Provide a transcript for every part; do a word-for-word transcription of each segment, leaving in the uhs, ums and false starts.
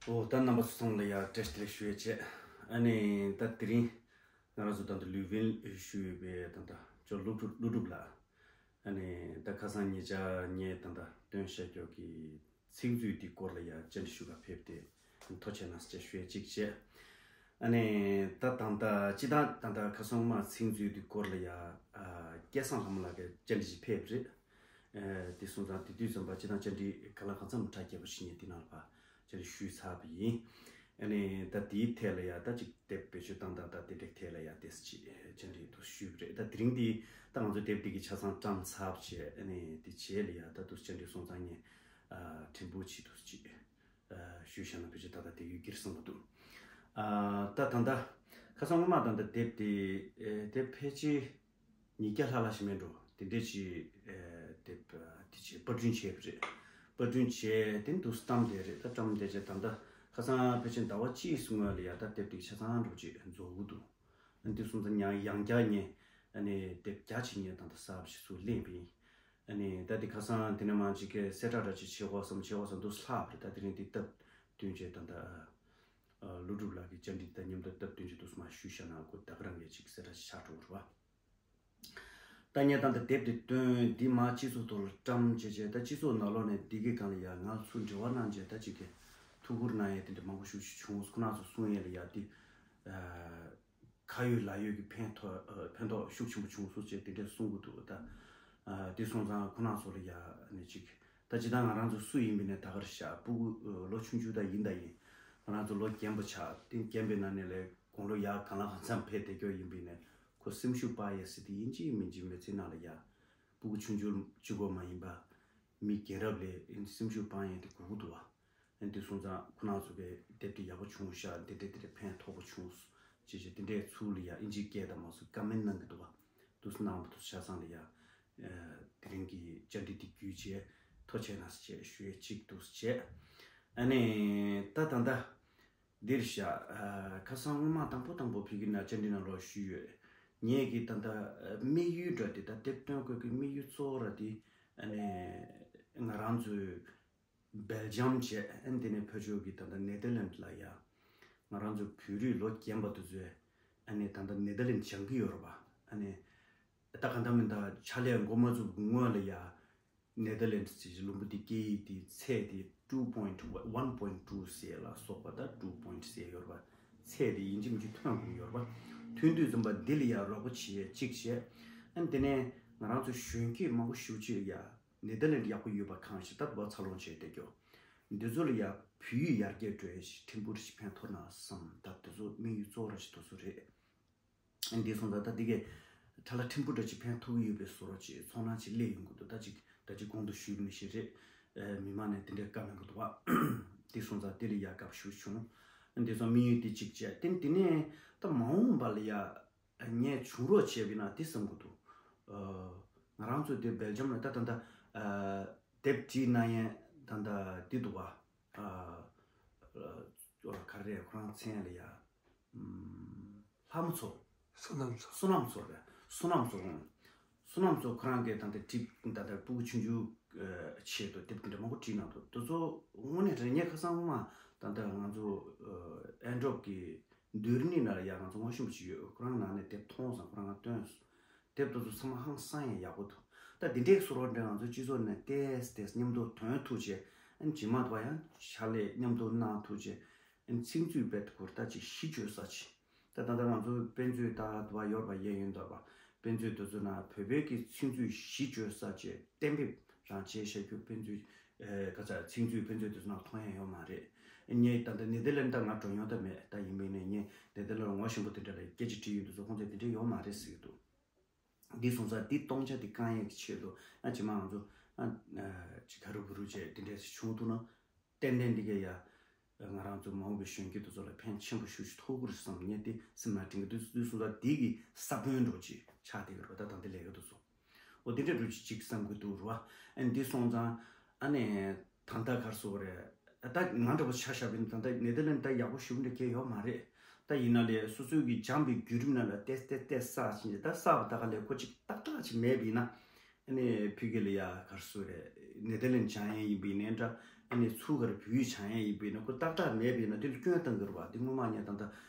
ཨོ་ད་རྣམ་པ་ཚོ་ཚང་མ་ལ་ཡ་བཀྲ་ཤིས་བདེ་ལེགས་ཞུ་ཡས་བྱས། ཨ་ནི་ད་དེ་རིང་ང་རང་ཚོ་ད་ལྟ་ལུས་ཕན་ཞུ་ཡོད་པའི་ད་ལྟ་ཅོ་ཀླུ་སྒྲུབ་ཀླུ་སྒྲུབ་ལགས། ཨ་ནི་ད་ཁ་སང་ཉེ་ཆར་ངས་ད་ལྟ་བཏོན་བཞག་རྒྱུ་གི་ཚིག་མཛོད་འདི་སྐོར་ལ་ཡ་བཅར་འདྲི་ཞུ་ག་ཕེབས་ཏེ་ཐུགས་རྗེ་གནང་ཟེར་ཞུ་ཡས་གཅིག་བྱས། ཨ་ནི་ད་ད་ལྟ་སྤྱི་བཏང་ད་ལྟ་ཁ་སང་མ་ཚིག་མཛོད་འདི་སྐོར་ལ་ཡ་ཨ་སྐལ་བཟང་ལྷ་མོ་ལགས་ཀྱིས་བཅར་འདྲི་ཞིག་ཕེབས་རེད། ཨ་དེ་སོང་ཙང་དེ་དུས་ཙམ་པ་སྤྱི་བཏང་བཅར་འདྲི་ག་ལ་གང་འཚམ་གྲ་རྒྱས་པོ་ཞིག་ངས་འདི་ནང་ལ་ཕར་བཅར་འདྲི་ཞུས་ཚར་བ་ཡིན། ཨ་ནི་ད་དེའི་ཐད་ལ་ཡ་ད་ཅིག་དེབ་བེད་སྤྱོད་བཏང་སྟངས་ད་དེ་འདྲའི་ཐད་ལ་ཡ་ཏོག་ཙམ་ཅིག་བཅར་འདྲི་དུ་ཞུས་པ་རེད། ད་དེ་རིང་འདི་ད་ང་ཚོ་དེབ་འདི་གི་ཆ་ཚང་བཀྲམ་ཚར་བ་བྱས། ཨ་ནི་དེ་རྗེས་ལ་ཡ་ད་དུ་བཅར་འདྲི་སོང་ཙང་ངས་ཨ་ཕྲན་བུ་ཅིག་དུ་ཅིག་ཨ་ཞུས་བཞག་ན་ཕལ་ཆེར་ད་ལྟ་དེ་ཡོད་ཀྱི་རེད་བསམ་གྱི་འདུག་ཨ་ད་ད་ལྟ་ཁ་སང་སྔོན་མ་ད་ལྟ་དེབ་དེ་ཨེ་དེབ་ཕལ་ཆེར་ཉིས་བརྒྱ་ལྷག་ལྷག་ཞིག་མེད་འགྲོ། དེ་འདྲས་ཅིག་ཨེ་དེབ་དེ་ཅིག་པར་སྐྲུན་བྱས་པ་རེད། པར་སྐྲུན་བྱས་དེ་འདུག་བཀྲམ་བསྡད་རེད། ད་བཀྲམ་བསྡད་རྗེས་ད་ལྟ་ཁ་སང་ཕལ་ཆེར་ཟླ་བ་གཅིག་སྔོན་ལ་ཡ་ད་དེབ་དེ་ཆ་ཚང་འགྲོ་ཅིག་རྫོགས་ཀྱི་འདུག་ཨ་འདི་སོང་ཙང་ཡང་ཡང་བསྐྱར་ངས་ཨ་ནི་དེབ་བརྒྱ་ཅིག་ངས་ད་ལྟ་གསར་པ་ཞིག་ཚུར་ལེན་པ་ཡིན། ཨ་ནི་ད་དེ་ཁ་སང་དེ་ནས་མར་ཅིག་གི་གསལ་བསྒྲགས་འདྲ་ཅིག་བྱེད་དགོས་བསམ་བྱེད་དགོས་བསམ་འདུག་ལྷག་པ་རེད། ད་དེ་རིང་དེ་སྟབས་བསྟུན་བྱས་ད་ལྟ་ཨ་ཀླུ་སྒྲུབ་ལགས་ཀྱི་བཅར་འདྲི་དང་མཉམ་དུ་སྟབས་བསྟུན་བྱས་འདུག་སེ་མར་ཞུས་བཞག་ན་ཁོ་ད་ག་རང་གིས་ཅིག་གསལ་བསྒྲགས་ཅིག་ཆགས་འགྲོ་གི་རེད་བ། ད་ངས་ད་ལྟ་དེབ་དེ་བཏོན་འདི་མར་སྤྱི་ཚོགས་ཐོག་ལ་བཀྲམ་བྱས་བྱས། ད་སྤྱི་ཚོགས་ནང་ལོགས་ནས་འདི་གི་སྒང་ལ་ཡ་ང་ཚོ་འབྲེལ་བ་གནང་བྱས་ད་ཅིག་གི་ཐུགས་ཁུར་གནང་ཡས་དེ་འདྲ་མང་པོ་ཞེ་པོ་ཅིག་བྱུང་སོང་། ཁོ་རང་ཚོ་གསུང་ཡས་ལ་ཡ་དེ་ཨ་ཁ་ཡོད་ལག་ཡོད་ཀྱི་ཕན་ཐོགས་ཨ་ཕན་ཐོགས་ཤུགས་ཆེན་པོ་བྱུང་སོང་ཅེས་དེ་འདྲས་གསུང་གི་འདུག་ད་ཨ་དེ་སོང་ཙང་ཁོ་རང་ཚོ་ལ་ཡ་ནི་ཅིག་ད་ཅི་ད་ང་རང་ཚོ་སུ་ཡིན་པའི་ནས་ད་གར་བཞག་སྤུ་གུ་ཨ་ལོ་ཆུང་ཆུང་ད་ཡིན་ད་ཡིན། ང་རང་ཚོ་ལོ་རྒན་པ་ཆགས་དེ་རྒན་པའི་ནང་ནས་ལས་དགུང་ལོ་ཡར་གང་ལ་གང་འཚམ་ཕེབས་བསྡད་རྒྱུ་ཡིན་པའི་ནས་ཁོ་སེམས་ཤུགས་སྤར་ཡས་ཟེར་དེ་ཡིན་གཅིག་མིན་གཅིག་མི་ཚེ་ནང་ལ་ཡ་སྤུ་གུ་ཆུང་ཆུང་གཅིག་པོ་མ་ཡིན་པ་མི་རྒན་རབས་ལས་སེམས་ཤུགས་སྤར་ཡས་དེ་དགོས་ཀྱི་འདུག་བ། ཨ་ནི་དེ་སོང་ཙང་ཁོ་རང་ཚོ་གི་དེབ་དེ་ཡག་པོ་བྱུང་ཤག་དེ་འདྲས་དེ་འདྲས་ཕན་ཐོགས་པོ་བྱུང་ཅེས་བྱས་དེ་འདྲས་ཚུར་ལ་ཡ་ཨིན་ཇིའི་སྐད་དང་མ་སུ་ཀ་མེན་གནང་གི་འདུག་བ། དུ་སུ་གནང་བ་དུ་ཆ་ཚང་ལ་ཡ་ཨ་དེ་རིང་གི་བཅར་འདྲི་དེ་བརྒྱུད་བྱས་ཐུགས་རྗེ་གནང་ཟེར་བྱས་ཞུ་ཡས་གཅིག་འདུག་ཟེར་བྱས། ཨ་ནི་ད་ད་ལྟ་འདིར་བཞག་ཨ་ཁ་སང་སྔོན་མ་དང་པོ་དང་པོ་ཕ་གི་ནང་བཅར་འདྲི་གནང་རོགས་ཞུས་ཡོད། ངས་ཀྱི་ད་ལྟ་ཨ་དམིགས་ཡུལ་འདྲ་དེ་ད་དེབ་སྟོན་དགོས་ཀྱི་དམིགས་ཡུལ་གཙོ་བོ་ར་དེ་ཨ་ནི་ང་རང་ཚོའི་སྦེལ་ཇམ་བྱས། ཨ་ནི་དེ་ནས་ཕར་ཕྱོགས་ཀྱི་ད་ལྟ་ནེ་དར་ལེནཌ་ལ་ཡ་ང་རང་ཚོ་བོད་རིགས་ལོ་རྒན་པ་དེ་ཚོས་ཨ་ནི་ད་ལྟ་ནེ་དར་ལེནཌ་སྦྱང་གི་ཡོད་རེད་པ། ཨ་ནི་ད་གང་ལྟར་མིན་ད་ཕྱག་ལས་འགོ་མ་བཙུགས་སྔོན་ལ་ཡ་ནེ་དར་ལེནཌ་ཟེར་གྱི་ལུང་པ་དེ་སྐད་ཡིག་དེ་ཚད་དེ་two point one point two ཟེར་ལ་སོགས་པ་ད་two point ཟེར་ཡོད་རེད་པ། ཚད་དེ་ཡིན་གཅིག་མིན་གཅིག་ཐོན་དགོས་ཡོད་རེད་པ། ཐོན་དུས་ཙམ་པ་འདི་ལ་ཡ་རོགས་པ་བྱེད་ཡས་གཅིག་བྱས། ཨ་ནི་དེ་ནས་ང་རང་ཚོ་གཞོན་སྐྱེས་མང་པོ་ཞེ་པོ་ཅིག་ཡ་ནེ་དར་ལེནཌ་ཡག་པོ་ཡོད་པ་གང་ཞིག་ད་བར་འཚར་ལོངས་བྱས་བསྡད་རྒྱུ། འདི་ཚོ་ལ་ཡ་བོད་ཡིག་ཡར་རྒྱས་འགྲོ་ཡས་ཤིག་ཕྲན་བུ་རེ་ཞིག་ཕན་ཐོགས་ན་བསམ། ད་དེ་ཚོ་དམིགས་ཡུལ་གཙོ་བོ་ར་ཞིག་དེ་ཚོ་རེད། ཨ་འདི་སོང་ཙང་ད་འདི་གས་ཁྲ་ལ་ཕྲན་བུ་འདྲ་ཅིག་ཕན་ཐོགས་ཀྱི་ཡོད་པའི་བཟོ་འདྲ་ཅིག་ཚོར་སྣང་ཅིག་སླེབས་ཡོང་གི་འདུག་ད་ཅིག་ད་ཅིག་གོང་དུ་ཞུས་པ་ནང་བཞིན་རེད། ཨ་མི་མང་ནས་དེ་འདྲའི་བཀའ་གནང་གི་འདུག་བ། འདི་སོང་ཙང་དེ་ལ་ཡ་དགའ་པོ་ཞེ་པོ་བྱུང་། ཨ་འདི་སོང་དམིགས་ཡུལ་དེ་གཅིག་བྱས། དེ་དེ་ནས་ད་མ་འོངས་པ་ལ་ཡ་ངས་བྱུང་རོགས་བྱས་པ་ཡིན་ན་དེ་བསམ་གྱི་འདུག་ཨ་ང་རང་ཚོ་དེ་སྦེལ་ཇམ་ལ་ད་ད་ད་ཨ་དེབ་བྲིས་གནང་ཡས་ད་ད་དེ་འདུག་བ། ཨ་ཨ་ག་རེ་རེད། ཁོ་རང་མཚན་ལ་ཡ་ཨམ་ལྷ་མོ་མཚོ། བསོད་ནམས་མཚོ། བསོད་ནམས་མཚོ་རེད། བསོད་ནམས་མཚོ། ཨང་། བསོད་ནམས་མཚོ་ཁོ་རང་གིས་ད་ལྟ་ཊིབ་ད་ལྟ་སྤུ་གུ་ཆུང་ཆུང་ཨ་ཆེད་དུ་དེབ་དེ་འདྲ་མང་པོ་བྲིས་གནང་འདུག་དེ་ཚོ་དངོས་གནས་དྲང་གནས་ཁ་སང་སྔོན་མ་ད་ལྟ་ང་ཚོ་ཨ་ཨེར་ཌོབ་ཀྱི་མདུན་ནས་ནང་ལ་ཡ་ང་ཚོ་ངོ་ཤེས་པ་ཅིག་ཡོད། ཁོ་རང་ནང་ནས་དེབ་མཐོང་སོང་། ཁོ་རང་ང་སྟོན་སོང་། དེབ་དེ་ཚོ་ཚང་མ་ཧང་སང་ཡང་ཡག་པོ་འདུག་ད་འདི་འདྲའི་བཟོ་འདྲ་འདྲ་ང་ཚོ་སྤྱི་ཚོགས་ནས་ཏོག་ཙམ་ཏོག་ཙམ་མཉམ་དུ་ཐོན་ཐུབ་བྱས། ཨ་ནི་རྗེས་མ་དུ་བ་ཡང་ཕྱག་ལས་མཉམ་དུ་གནང་ཐུབ་བྱས། ཨ་ནི་ཚིག་མཛོད་རྦད་དེ་ཁུར་ད་ཅིག་གཞི་བཅོལ་ས་ཅིག་ད་ད་ལྟ་ང་ཚོ་དཔེ་མཛོད་ད་དུ་བ་ཡོད་པ་གཡས་གཡོན་དུ་བ་དཔེ་མཛོད་དེ་ཚོ་ནང་བོད་པའི་གི་ཚིག་མཛོད་གཞི་བཅོལ་ས་ཅིག་གཏན་འབེབས་རང་བྱས་བཞག་རྒྱུ་དཔེ་མཛོད་ཨེ་ག་ཚ་ཚིག་མཛོད་དཔེ་མཛོད་དེ་ཚོ་ནང་མཐོང་ཡ་ཡོད་མ་རེད། ངས་ད་ལྟ་ནེ་དར་ལེནཌ་ད་ང་འགྲོ་མྱོང་ད་མེད། ད་ཡིན་པས་ནས་ངས་ནེ་དར་ལེནཌ་ངོ་ཤེས་པོ་དེ་འདྲ་ལ་སྐད་ཆ་དྲིས་ཡོང་དུས་ཚོ་ཁོང་ཚོས་དེ་འདྲ་ཡོད་མ་རེད་ཟེར་གྱི་འདུག་འདི་སོང་ཙང་འདི་སྟོང་ཆ་འདི་བཀང་ཡས་ཀྱི་ཆེད་དུ་ཨ་ཇི་མ་ང་ཚོ་ཨ་ཅིག་ག་རུ་བུ་རུ་བྱས་དེ་འདྲས་བྱུང་ཐུབ་ན་ཏན་ཏན་འདི་གས་ཡ་ང་རང་ཚོ་མ་འོངས་པའི་གཞོན་སྐྱེས་དེ་ཚོ་ལ་ཕན་ཆེན་པོ་ཞེ་པོ་ཅིག་ཐོགས་ཀྱི་རེད་བསམ། ངས་འདི་སེམས་ནང་དྲན་གྱི་འདུག་འདི་སོང་ཙང་འདི་གི་ས་བོན་འདྲ་ཅིག་ཆགས་བསྡད་ཀྱི་རེད་པ། ད་ད་འདི་ལས་ཀ་དེ་ཚོ་འོ་དེ་འདྲས་འདྲ་ཅིག་ཅིག་བསམ་གྱི་འདུག་རེད་པ། ཨ་འདི་སོང་ཙང་ཨ་ནི་ད་ལྟ་ག་རེ་ཟེར་དགོས་རེད། ད་ང་འདྲ་པོ་ཆ་བཞག་པ་ཡིན་ན་ད་ལྟ་ནེ་དར་ལེནཌ་ད་ཡག་པོ་ཞེ་པོ་འདྲ་གང་ཡང་ཡོད་མ་རེད། ད་ཡིན་ན་ལས་སོ་སོའི་གི་སྦྱངས་པའི་བརྒྱུད་རིམ་ནང་ལ་ཏོག་ཙམ་ཏོག་ཙམ་བསགས་ཕྱིན་ད་བསགས་པ་ད་ག་ལས་ཁོ་ཅིག་ཏག་ཏག་ཅིག་མེད་པ་ཡིན་ན། ཨ་ནི་ཕ་གི་ལ་ཡ་ག་རེ་ཟེར་དགོས་རེད། ནེ་དར་ལེན་སྦྱང་ཡས་ཡིན་པ་ཡིན་ནའི་འདྲ། ཨ་ནི་ཚུར་ག་རེ་བོད་ཡིག་སྦྱང་ཡས་ཡིན་པ་ཡིན་ན་ཁོ་ཏག་ཏག་མེད་པ་ཡིན་ན་དེ་ལ་སྐྱོན་བཏང་གི་རེད་པ། དེ་སྔོན་མ་ངས་ད་ལྟ་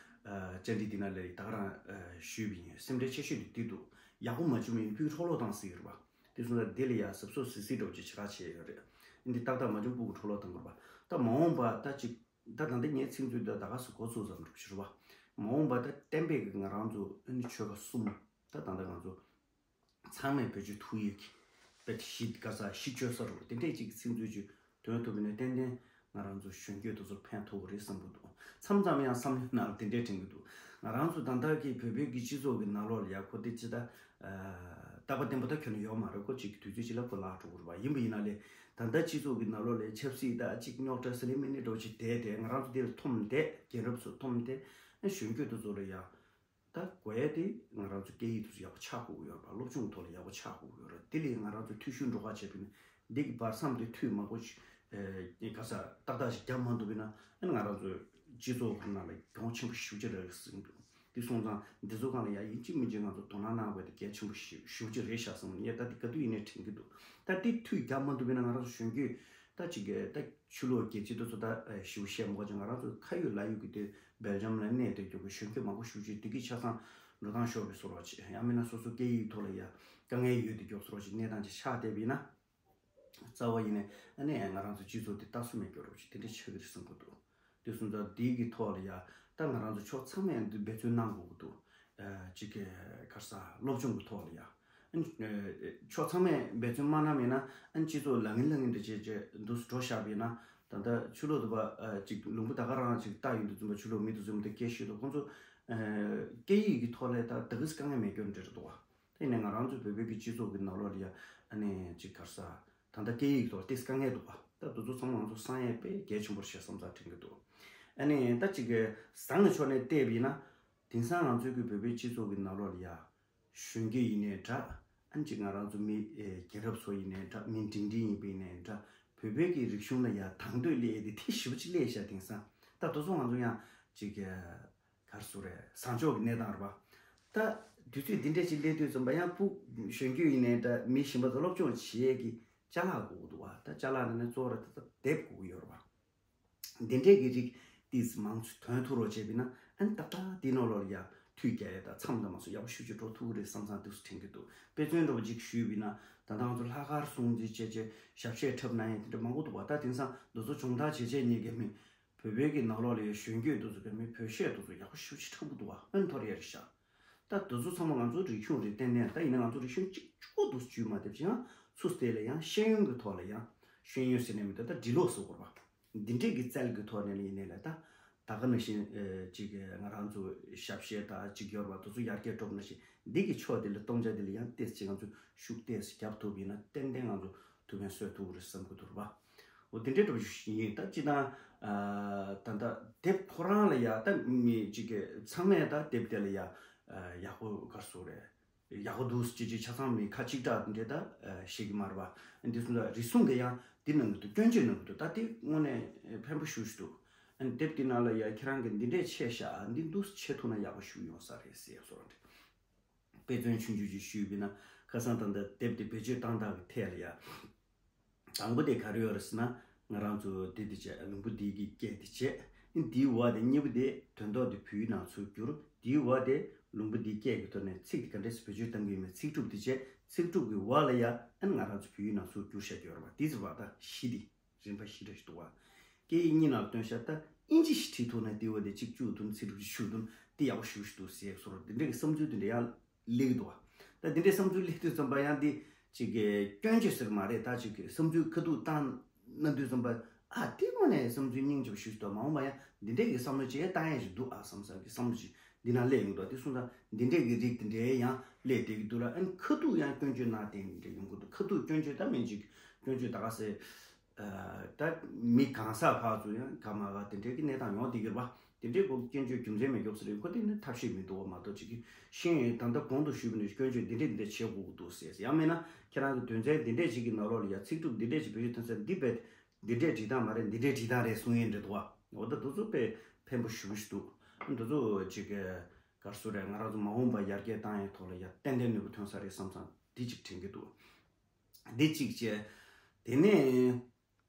ཨ་བཅར་འདྲི་འདི་ནང་ལ་ད་ག་རང་ཨ་ཞུས་པ་ཡིན། སེམས་ཁྲལ་ཆེ་ཤོས་དེ་དེ་འདུག། ཡག་པོ་མ་བྱུང་བ་ཡིན་ན་ཕུགས་འཕྲོ་བརླག་བཏང་སྲིད་ཀྱི་རེད་པ། དེ་སོང་ཙང་དེ་ལ་ཡ་གཟབ་གཟབ་གཟབ་གཟབ་འདྲ་བོ་ཅིག་བྱེད་ཁ་བྱས་ཡོད་རེད། འདི་ཏག་ཏག་མ་བྱུང་ཕྲུ་གུ་འཕྲོ་བརླག་བཏང་དགོས་པ། ད་མ་འོངས་པ་ད་ཅིག་ད་ད་ལྟ་ངའི་ཚིག་མཛོད་ད་ད་ག་སུ་འགོ་ཚུགས་ཙམ་འགྲོ་ཕྱིར་བ། མ་འོངས་པ་ད་གཏན་འབེབས་ཀྱི་ང་རང་ཚོ་ཨ་ནི་ཆོལ་ཁ་གསུམ་ད་ད་ལྟ་ང་ཚོ་ཚང་མས་བེད་སྤྱོད་ཐུབ་ཡས་ཀྱི་བེད་གཞི་ག་ས་གཞི་བཅོལ་ས་རུ་དེ་འདྲས་ཅིག་གི་ཚིག་མཛོད་ཅིག་འདོན་ཐུབ་པ་ཡིན་ན་ཏན་ཏན་ང་རང་ཚོ་གཞོན་སྐྱེས་དེ་ཚོར་ཕན་ཐོགས་ཀྱི་རེད་བསམ་གྱི་འདུག། མཚམས་མཚམས་ཡང་བསམ་བློའི་ནང་ལ་དེ་འདྲས་དྲན་གྱི་འདུག། ང་རང་ཚོ་ད་ལྟ་གི་བོད་པའི་གི་སྤྱི་ཚོགས་ཀྱི་ནང་ལོགས་ལ་ཡ་ཁོ་དེ་ཅི་ད་རྟག་པ་བརྟན་པོ་ད་ཁྱོན་ནས་ཡོད་མ་རེད། ཁོ་ཅིག་དུས་ཚོད་ཅིག་ལ་ཁོ་བརླག་འགྲོ་གི་རེད་པ། ཡིན་པ་ཡིན་ན་ལས་ད་ལྟ་སྤྱི་ཚོགས་ཀྱི་ནང་ལོགས་ལ་ཆབ་སྲིད་ད་ཅིག་རྙོག་དྲ་སི་ལི་མི་ནི་འདྲ་བོ་ཅིག་བསྡད་དེ་ང་རང་ཚོ་དེ་ལ་འཐོམ་བསྡད། རྒན་རབས་ཚོ་འཐོམ་བསྡད། གཞོན་སྐྱེས་དེ་ཚོ་ལ་ཡ། ད་དགོས་ཡ་དེ་ང་རང་ཚོ་སྐད་ཡིག་དེ་ཚོ་ཡག་པོ་ཆགས་དགོས་ཀྱི་ཡོད་རེད་པ། སློབ་སྦྱོང་གི་ཐོག་ལ་ཡག་པོ་ཆགས་དགོས་ཀྱི་ཡོད་རེད། དེ་ལས་ང་རང་ཚོ་འཐུས་ཤོར་འགྲོ་ཁ་བྱས་པ་ཡིན་ན་འདི་གི་བར་མཚམས་དེ་མཐུད་མ་དགོས་ཤིག་ཨེ་ག་ས་ཏག་ཏག་ཞིག་བརྒྱབ་མ་ཐུབ་པ་ཡིན་ན་ཨ་ནི་ང་རང་ཚོའི་སྤྱི་ཚོགས་ཁོ་ནང་ལ་གྱོང་ཆེན་པོ་ཞེ་པོ་ཅིག་རག་གི་ཟིན་འདུག། དེ་སོང་ཙང་འདི་ཚོ་སྒང་ལ་ཡ་ཡིན་གཅིག་མིན་གཅིག་ང་ཚོ་དོ་སྣང་གནང་དགོས་དེ་གལ་ཆེན་པོ་ཞེ་ཞེ་པོ་ཅིག་རེད་ཤག་བསམ། ངས་ད་འདི་ག་དུས་ཡིན་ནའི་དྲན་གྱི་འདུག། ད་འདི་མཐུད་བརྒྱབ་མ་ཐུབ་པ་ཡིན་ན་ང་རང་ཚོ་གཞོན་སྐྱེས་ད་ཅིག་གི་ད། ཕྱི་ལོགས་རྒྱལ་སྤྱི་དེ་ཚོ་ད་ཞིབ་བཤད་མ་དགོས་ཀྱང་ང་རང་ཚོ་ཁ་ཡོད་ལག་ཡོད་ཀྱི་དེ་སྦེལ་ཇམ་ལ་གནས་དེ་རྒྱུ་གི་གཞོན་སྐྱེས་མང་པོ་ཞེ་པོ་ཅིག་དེ་གི་ཆ་ཚང་འགྲོ་སྟངས་ཤོར་བའི་བཟོ་འདྲ་ཅིག། ཡང་མིན་ན་སོ་སོ་སྐད་ཡིག་ཐོག་ལ་ཡ་དཀའ་ངལ་ཡོད་དེ་རྒྱུ་བཟོ་འདྲ་ཅིག་གནས་སྟངས་ཅིག་ཆགས་བསྡད་པ་ཡིན་ན། རྩ་བ་ཡིན་ནས་ཨ་ནི་ང་རང་ཚོ་སྤྱི་ཚོགས་དེ་ལྟ་ཚུལ་མེད་རྒྱུ་འདྲ་ཅིག་དེ་འདྲ་ཆགས་ཀྱི་རེད་བསམ་གྱི་འདུག། དེ་སོང་ཙང་དེ་གི་ཐོག་ལ་ཡ་ད་ང་རང་ཚོ་ཕྱོགས་ཚང་མས་འདི་འབད་བརྩོན་གནང་དགོས་ཀྱི་འདུག། ཅིག་གི་ག་རེ་ཟ་སློབ་སྦྱོང་གི་ཐོག་ལ་ཡ། ཨ་ནི་ཕྱོགས་ཚང་མས་འབད་བརྩོན་མ་གནང་མེད་ན་ཨ་ནི་སྤྱི་ཚོགས་ལ་ངན་ལ་ངན་དུ་བྱས་བྱས་འདུག་འགྲོ་བཞག་པ་ཡིན་ན་ད་ལྟ་ཕྱི་ལོགས་དུ་བ་ཅིག་ལུང་པ་ད་ག་རང་ཅིག་ལྟ་ཡོང་དུས་ཙམ་པ་ཕྱི་ལོགས་མི་དེ་ཚོ་མི་དེ་སྐད་ཤོད་དུས་ཁོང་ཚོ་སྐད་ཡིག་གི་ཐོག་ལ་ད་ད་གི་དཀའ་ངལ་མེད་རྒྱུ་འདྲ་རེད་འདུག་བ། དེ་ནས་ང་རང་ཚོ་བོད་པའི་གི་སྤྱི་ཚོགས་ཀྱི་ནང་ལོགས་ལ་ཡ་ཨ་ནི་ཅིག་ག་རེ་ཟ་ད་ལྟ་སྐད་ཡིག་ཐོག་ཏོག་ཙམ་དཀའ་ངལ་འདུག་བ། ད་དེ་ཚོ་ཚང་མ་ང་ཚོ་སངས་ཡས་དཔེ་གལ་ཆེན་པོ་རེད་བསམ་ས་དྲན་གྱི་འདུག། ཨ་ནི་ད་ཅིག་གི་བཟང་ངི་ཕྱོགས་ནས་བལྟས་པ་ཡིན་ན། དེང་སང་ང་ཚོའི་གི་བོད་པའི་སྤྱི་ཚོགས་ཀྱི་ནང་ལོགས་ལ་ཡ། གཞོན་སྐྱེས་ཡིན་ནའི་འདྲ། ཨ་ནི་ཅིག་ང་རང་ཚོ་མི་ཨེ་རྒན་རབས་ཚོ་ཡིན་ནའི་འདྲ། མི་འབྲིང་འབྲིང་ཡིན་པ་ཡིན་ནའི་འདྲ། བོད་པའི་གི་རིག་གཞུང་ལ་ཡ་དང་དོད་སླེབས་ཏེ་དེ་ཞེ་པོ་ཅིག་སླེབས་ཤག། དེང་སང་ད་དེ་ཚོ་ང་ཚོ་ཡང་ཅིག་ག་རེ་ཟེར་རེད། བཟང་ཕྱོགས་ཀྱི་གནས་སྟངས་རེད་པ། ད་དུས་ཚོད་འདི་འདྲས་ཅིག་སླེབས་དུས་ཙམ་པ་ཡང་ཕྲུ་གུ་གཞོན་སྐྱེས་ཡིན་ནའི་འདྲ། མི་གཞན་པ་ཚོ་སློབ་སྦྱོང་བྱེད་ཡས་ཀྱི་ཅ་ལག་དགོས་ཀྱི་འདུག་བ། ད་ཅ་ལག་ནང་ནས་གཙོ་བོ་ར་ད་ལྟ་དེབ་དགོས་ཀྱི་ཡོད་རེད་པ། འདི་འདྲས་ཀྱི་རིགས་ཏིས་མང་ཚོ་དོན་ཐུག་རོགས་བྱས་པ་ཡིན་ན་ཨ་ནི་ཏག་ཏག་འདི་ནང་ལོགས་ལ་ཡ་མཐུད་རྒྱག་ཡས་དང་མཚམས་དང་མ་སོགས་ཡག་པོ་ཞེ་པོ་ཅིག་འགྲོ་ཐུབ་ཀྱི་རེད་བསམ་བསམ་འདུག་སེ་དྲན་གྱི་འདུག། དཔེ་མཚོན་འདྲ་པོ་ཅིག་ཞུས་པ་ཡིན་ན་ད་ལྟ་ང་ཚོ་ལྷག་དཀར་སྲུང་བརྩི་བྱས་བྱས་ཞབས་གཞས་འཁྲབ་གནང་ཡས་དེ་འདྲ་མང་པོ་འདུག་བ། ད་དེང་སང་འདི་ཚོ་སྦྱོང་བརྡར་བྱས་བྱས་ཉན་མཁན་མི་བོད་པའི་གི་ནང་ལོགས་ལ་ཡ་གཞོན་སྐྱེས་འདི་ཚོ་གི་མི་བོད་གཞས་འདི་ཚོ་ཡག་པོ་ཞེ་པོ་ཅིག་འཁྲབ་ཀྱི་འདུག་བ། ཨ་ནི་མཐོ་རིས་རེད་ཤག། ད་དེ་ཚོ་ཚང་མ་ང་ཚོ་རིག་གཞུང་རེད། ཏན་ཏན་ད་ཡིན་ན་ང་ཚོ་རིག་གཞུང་གཅིག་པོ་འདུག་སེ་བརྗོད་མ་བསྡད་ཅིང་ཚུར་བལྟས་ལ་ཡང་ཤེས་ཡོན་གྱི་ཐོག་ལ་ཡང་ཤེས་ཡོན་ཟེར་ནས་མི་འདུག། ད་འབྲི་ཀློག་ཟེར་དགོས་རེད་པ། འདི་འདྲས་ཀྱི་རྩལ་གྱི་ཐོག་ནས་ཡིན་ནའི་ལས་ད་ད་ག་ནང་བཞིན་ཅིག་ང་རང་ཚོ་ཞབས་གཞས་དང་ཅིག་ཡོད་རེད་པ། དེ་ཚོ་ཡར་རྒྱས་འགྲོ་བ་ནང་བཞིན་འདི་གི་ཕྱོགས་འདི་ལ་གཏོང་ཆ་འདི་ལ་ཡང་ཏོག་ཙམ་ང་ཚོ་ཤུགས་ཏོག་ཙམ་རྒྱབ་ཐུབ་པ་ཡིན་ན་ཏན་ཏན་ང་ཚོ་ཐུགས་ཕན་གསོས་ཐུབ་ཀྱི་རེད་བསམ་གྱི་འདུག་རེད་པ། འོ་དེ་འདྲའི་འདྲ་པོ་ཞིག་ཡིན། ད་སྤྱིར་བཏང་ཨ་ད་ལྟ་དེབ་ཁོ་རང་ལ་ཡ་ད་མི་གཅིག་གི་ཚང་མས་ད་དེབ་དེ་ལ་ཡ་ཨ་ཡག་པོ་ག་རེ་ཟེར་རེད། ཡག་པོ་འདུག་ཅེས་ཅེས་ཆ་ཚང་མི་ཁ་གཅིག་གྲགས་འདྲ་ད་ཨ་ཤེས་ཀྱི་མ་རེད་པ། འདི་ཚོ་ད་རེ་ཟུང་གི་ཡང་འདི་གནང་གི་འདུག། སྐྱོན་བརྗོད་གནང་གི་འདུག། ད་དེ་དངོས་གནས་ཕན་པོ་ཞེ་པོ་ཞིག་འདུག། ཨ་ནི་དེབ་དེ་ནང་ལ་ཡ་ཁྱེད་རང་གིས་འདི་འདྲས་བྱས་ཤག། འདི་འདུག་སེ་བྱེད་ཐུབ་ན་ཡག་པོ་ཞིག་ཡོང་ས་རེད་ཟེར་བཟོ་འདྲ། དཔེ་མཚོན་ཆུང་ཆུང་ཅིག་ཞུས་པ་ཡིན་ན་ཁ་སང་ད་ལྟ་དེབ་དེ་བེད་སྤྱོད་བཏང་སྟངས་ཀྱི་ཐད་ལ་ཡ། དང་པོ་དེ་ག་རེ་ཡོད་རེད་ཟེར་ན། ང་རང་ཚོ་འདི་འདི་བྱས། ལུང་པ་འདི་གི་སྐད་འདི་བྱས། འདིའི་འོག་དེ་གཉིས་པོ་དེ་དོན་ཐོག་དེ་བོད་ཡིག་ནང་ཚུར་བསྒྱུར། འདིའི་འོག་དེ་ལུང་པ་འདིའི་སྐད་ཀྱི་ཐོག་ནས་ཚིག་དེ་ག་འདྲས་སེ་བེད་སྤྱོད་གཏང་གི་ཡོད་མེད་ཚིག་གྲུབ་དེ་བྱས། ཚིག་གྲུབ་ཀྱི་འོག་ལ་ཡ་ཨ་ནི་ང་རང་ཚོ་བོད་ཡིག་ནང་ཚུར་བསྒྱུར་བཞག་གི་ཡོད་རེད་པ། དེ་ཚོ་བ་ད་བཞི་དེ། རིམ་པ་བཞི་འདྲ་ཞིག་འདུག་བ། སྐད་ཡིག་གཉིས་ནང་བཏོན་ཤག། ད་དབྱིན་ཇི་ཞིག་བྲིས་ཐུབ་ན་དེ་འོག་དེ་གཅིག་བཅུག་དུས་ཚིག་གྲུབ་ཅིག་བཅུག་དུས་དེ་ཡག་པོ་ཞེ་པོ་ཞིག་འདུག་ཟེར་བཟོ་འདྲ་འདི་འདྲ་གི་བསམ་ཚུལ་དེ་འདྲ་ཡང་སླེབས་ཀྱི་འདུག་བ། ད་འདི་འདྲའི་བསམ་ཚུལ་སླེབས་དུས་ཙམ་པ་ཡང་འདི་ཅིག་གི་སྐྱོན་བརྗོད་ཟེར་མ་རེད། ད་ཅིག་གི་བསམ་ཚུལ་ཁ་ཐུག་བཏང་གནང་དུས་ཙམ་པ་ཨ་དེ་དངོས་གནས་བསམ་ཚུལ་སྙིང་རྗེ་པོ་ཞེ་པོ་ཞིག་འདུག། མ་འོངས་པ་ཡང་འདི་འདྲའི་གི་བསམ་བློ་ཅིག་བཏང་ཡས་ཞིག་འདུག་ཨ་བསམ་བསམ་གི་བསམ་བློ་ཅིག་འདི་ན་སླེབས་ཡོང་འདུག། དེ་སོང་ཙང་འདི་འདྲའི་གི་རིགས་དེ་འདྲའི་ཡང་སླེབས་བསྡད་ཀྱི་འདུག་ལ། ཨ་ནི་ཁ་ཐུག་ཡང་སྐྱོན་བརྗོད་གནང་བསྡད་ནི་འདྲ་ཡོང་གི་འདུག། ཁ་ཐུག་སྐྱོན་བརྗོད་ད་མིན་ཅིག་སྐྱོན་བརྗོད་ད་ག་ཟེ། ཨ་ད་མི་གང་ཟག་ཕར་ཚུར་ཡང་ག་མ་ག་དེ་འདྲའི་གི་གནས་སྟངས་ཡོང་བསྡད་ཀྱི་རེད་པ། དེ་འདྲའི་སྐོར་སྐྱོན་བརྗོད་རྒྱུ་མཚན་མེད་སྐྱོབ་ས་རེད། ཁོ་དེ་ནི་ཐབས་ཤེས་མི་འདུག་བ་མ་གཏོགས་ཅིག་གི་ཤེས་ཡོན་ད་ལྟ་གོང་དུ་ཞུས་པ་ནི་སྐྱོན་བརྗོད་འདི་འདྲས་འདི་འདྲས་བྱེད་དགོས་ཀྱི་འདུག་ཟེར། ཡང་མིན་ན་ཁྱེད་རང་གི་དོན་ཚན་འདི་འདྲས་ཅིག་གི་ནང་ལོགས་ལ་ཡ་ཚིག་གྲུབ་འདི་འདྲས་ཅིག་བེད་སྤྱོད་གཏོང་ས་འདི་རྦད་འདི་འདྲས་བྲིས་སྟངས་མ་རེད། འདི་འདྲས་བྲིས་སྟངས་རེད་གསུང་ཡས་འདྲ་འདུག་བ། འོ་ད་དེ་ཚོ་དཔེ་ཕན་པོ་ཞེ་པོ་ཞིག་འདུག། འདི་ཚོ་ཅིག་ག་རེ་ཟེར་རེད། ང་རང་ཚོ་མ་འོངས་པ་ཡར་རྒྱས་བཏང་ཡས་ཐོག་ལ་ཡ་ཏན་ཏན་ནུས་པ་ཐོན་ས་རེད་བསམ་བསམ་འདི་ཅིག་དྲན་གྱི་འདུག། འདི་གཅིག་བྱས། དེ་ནས་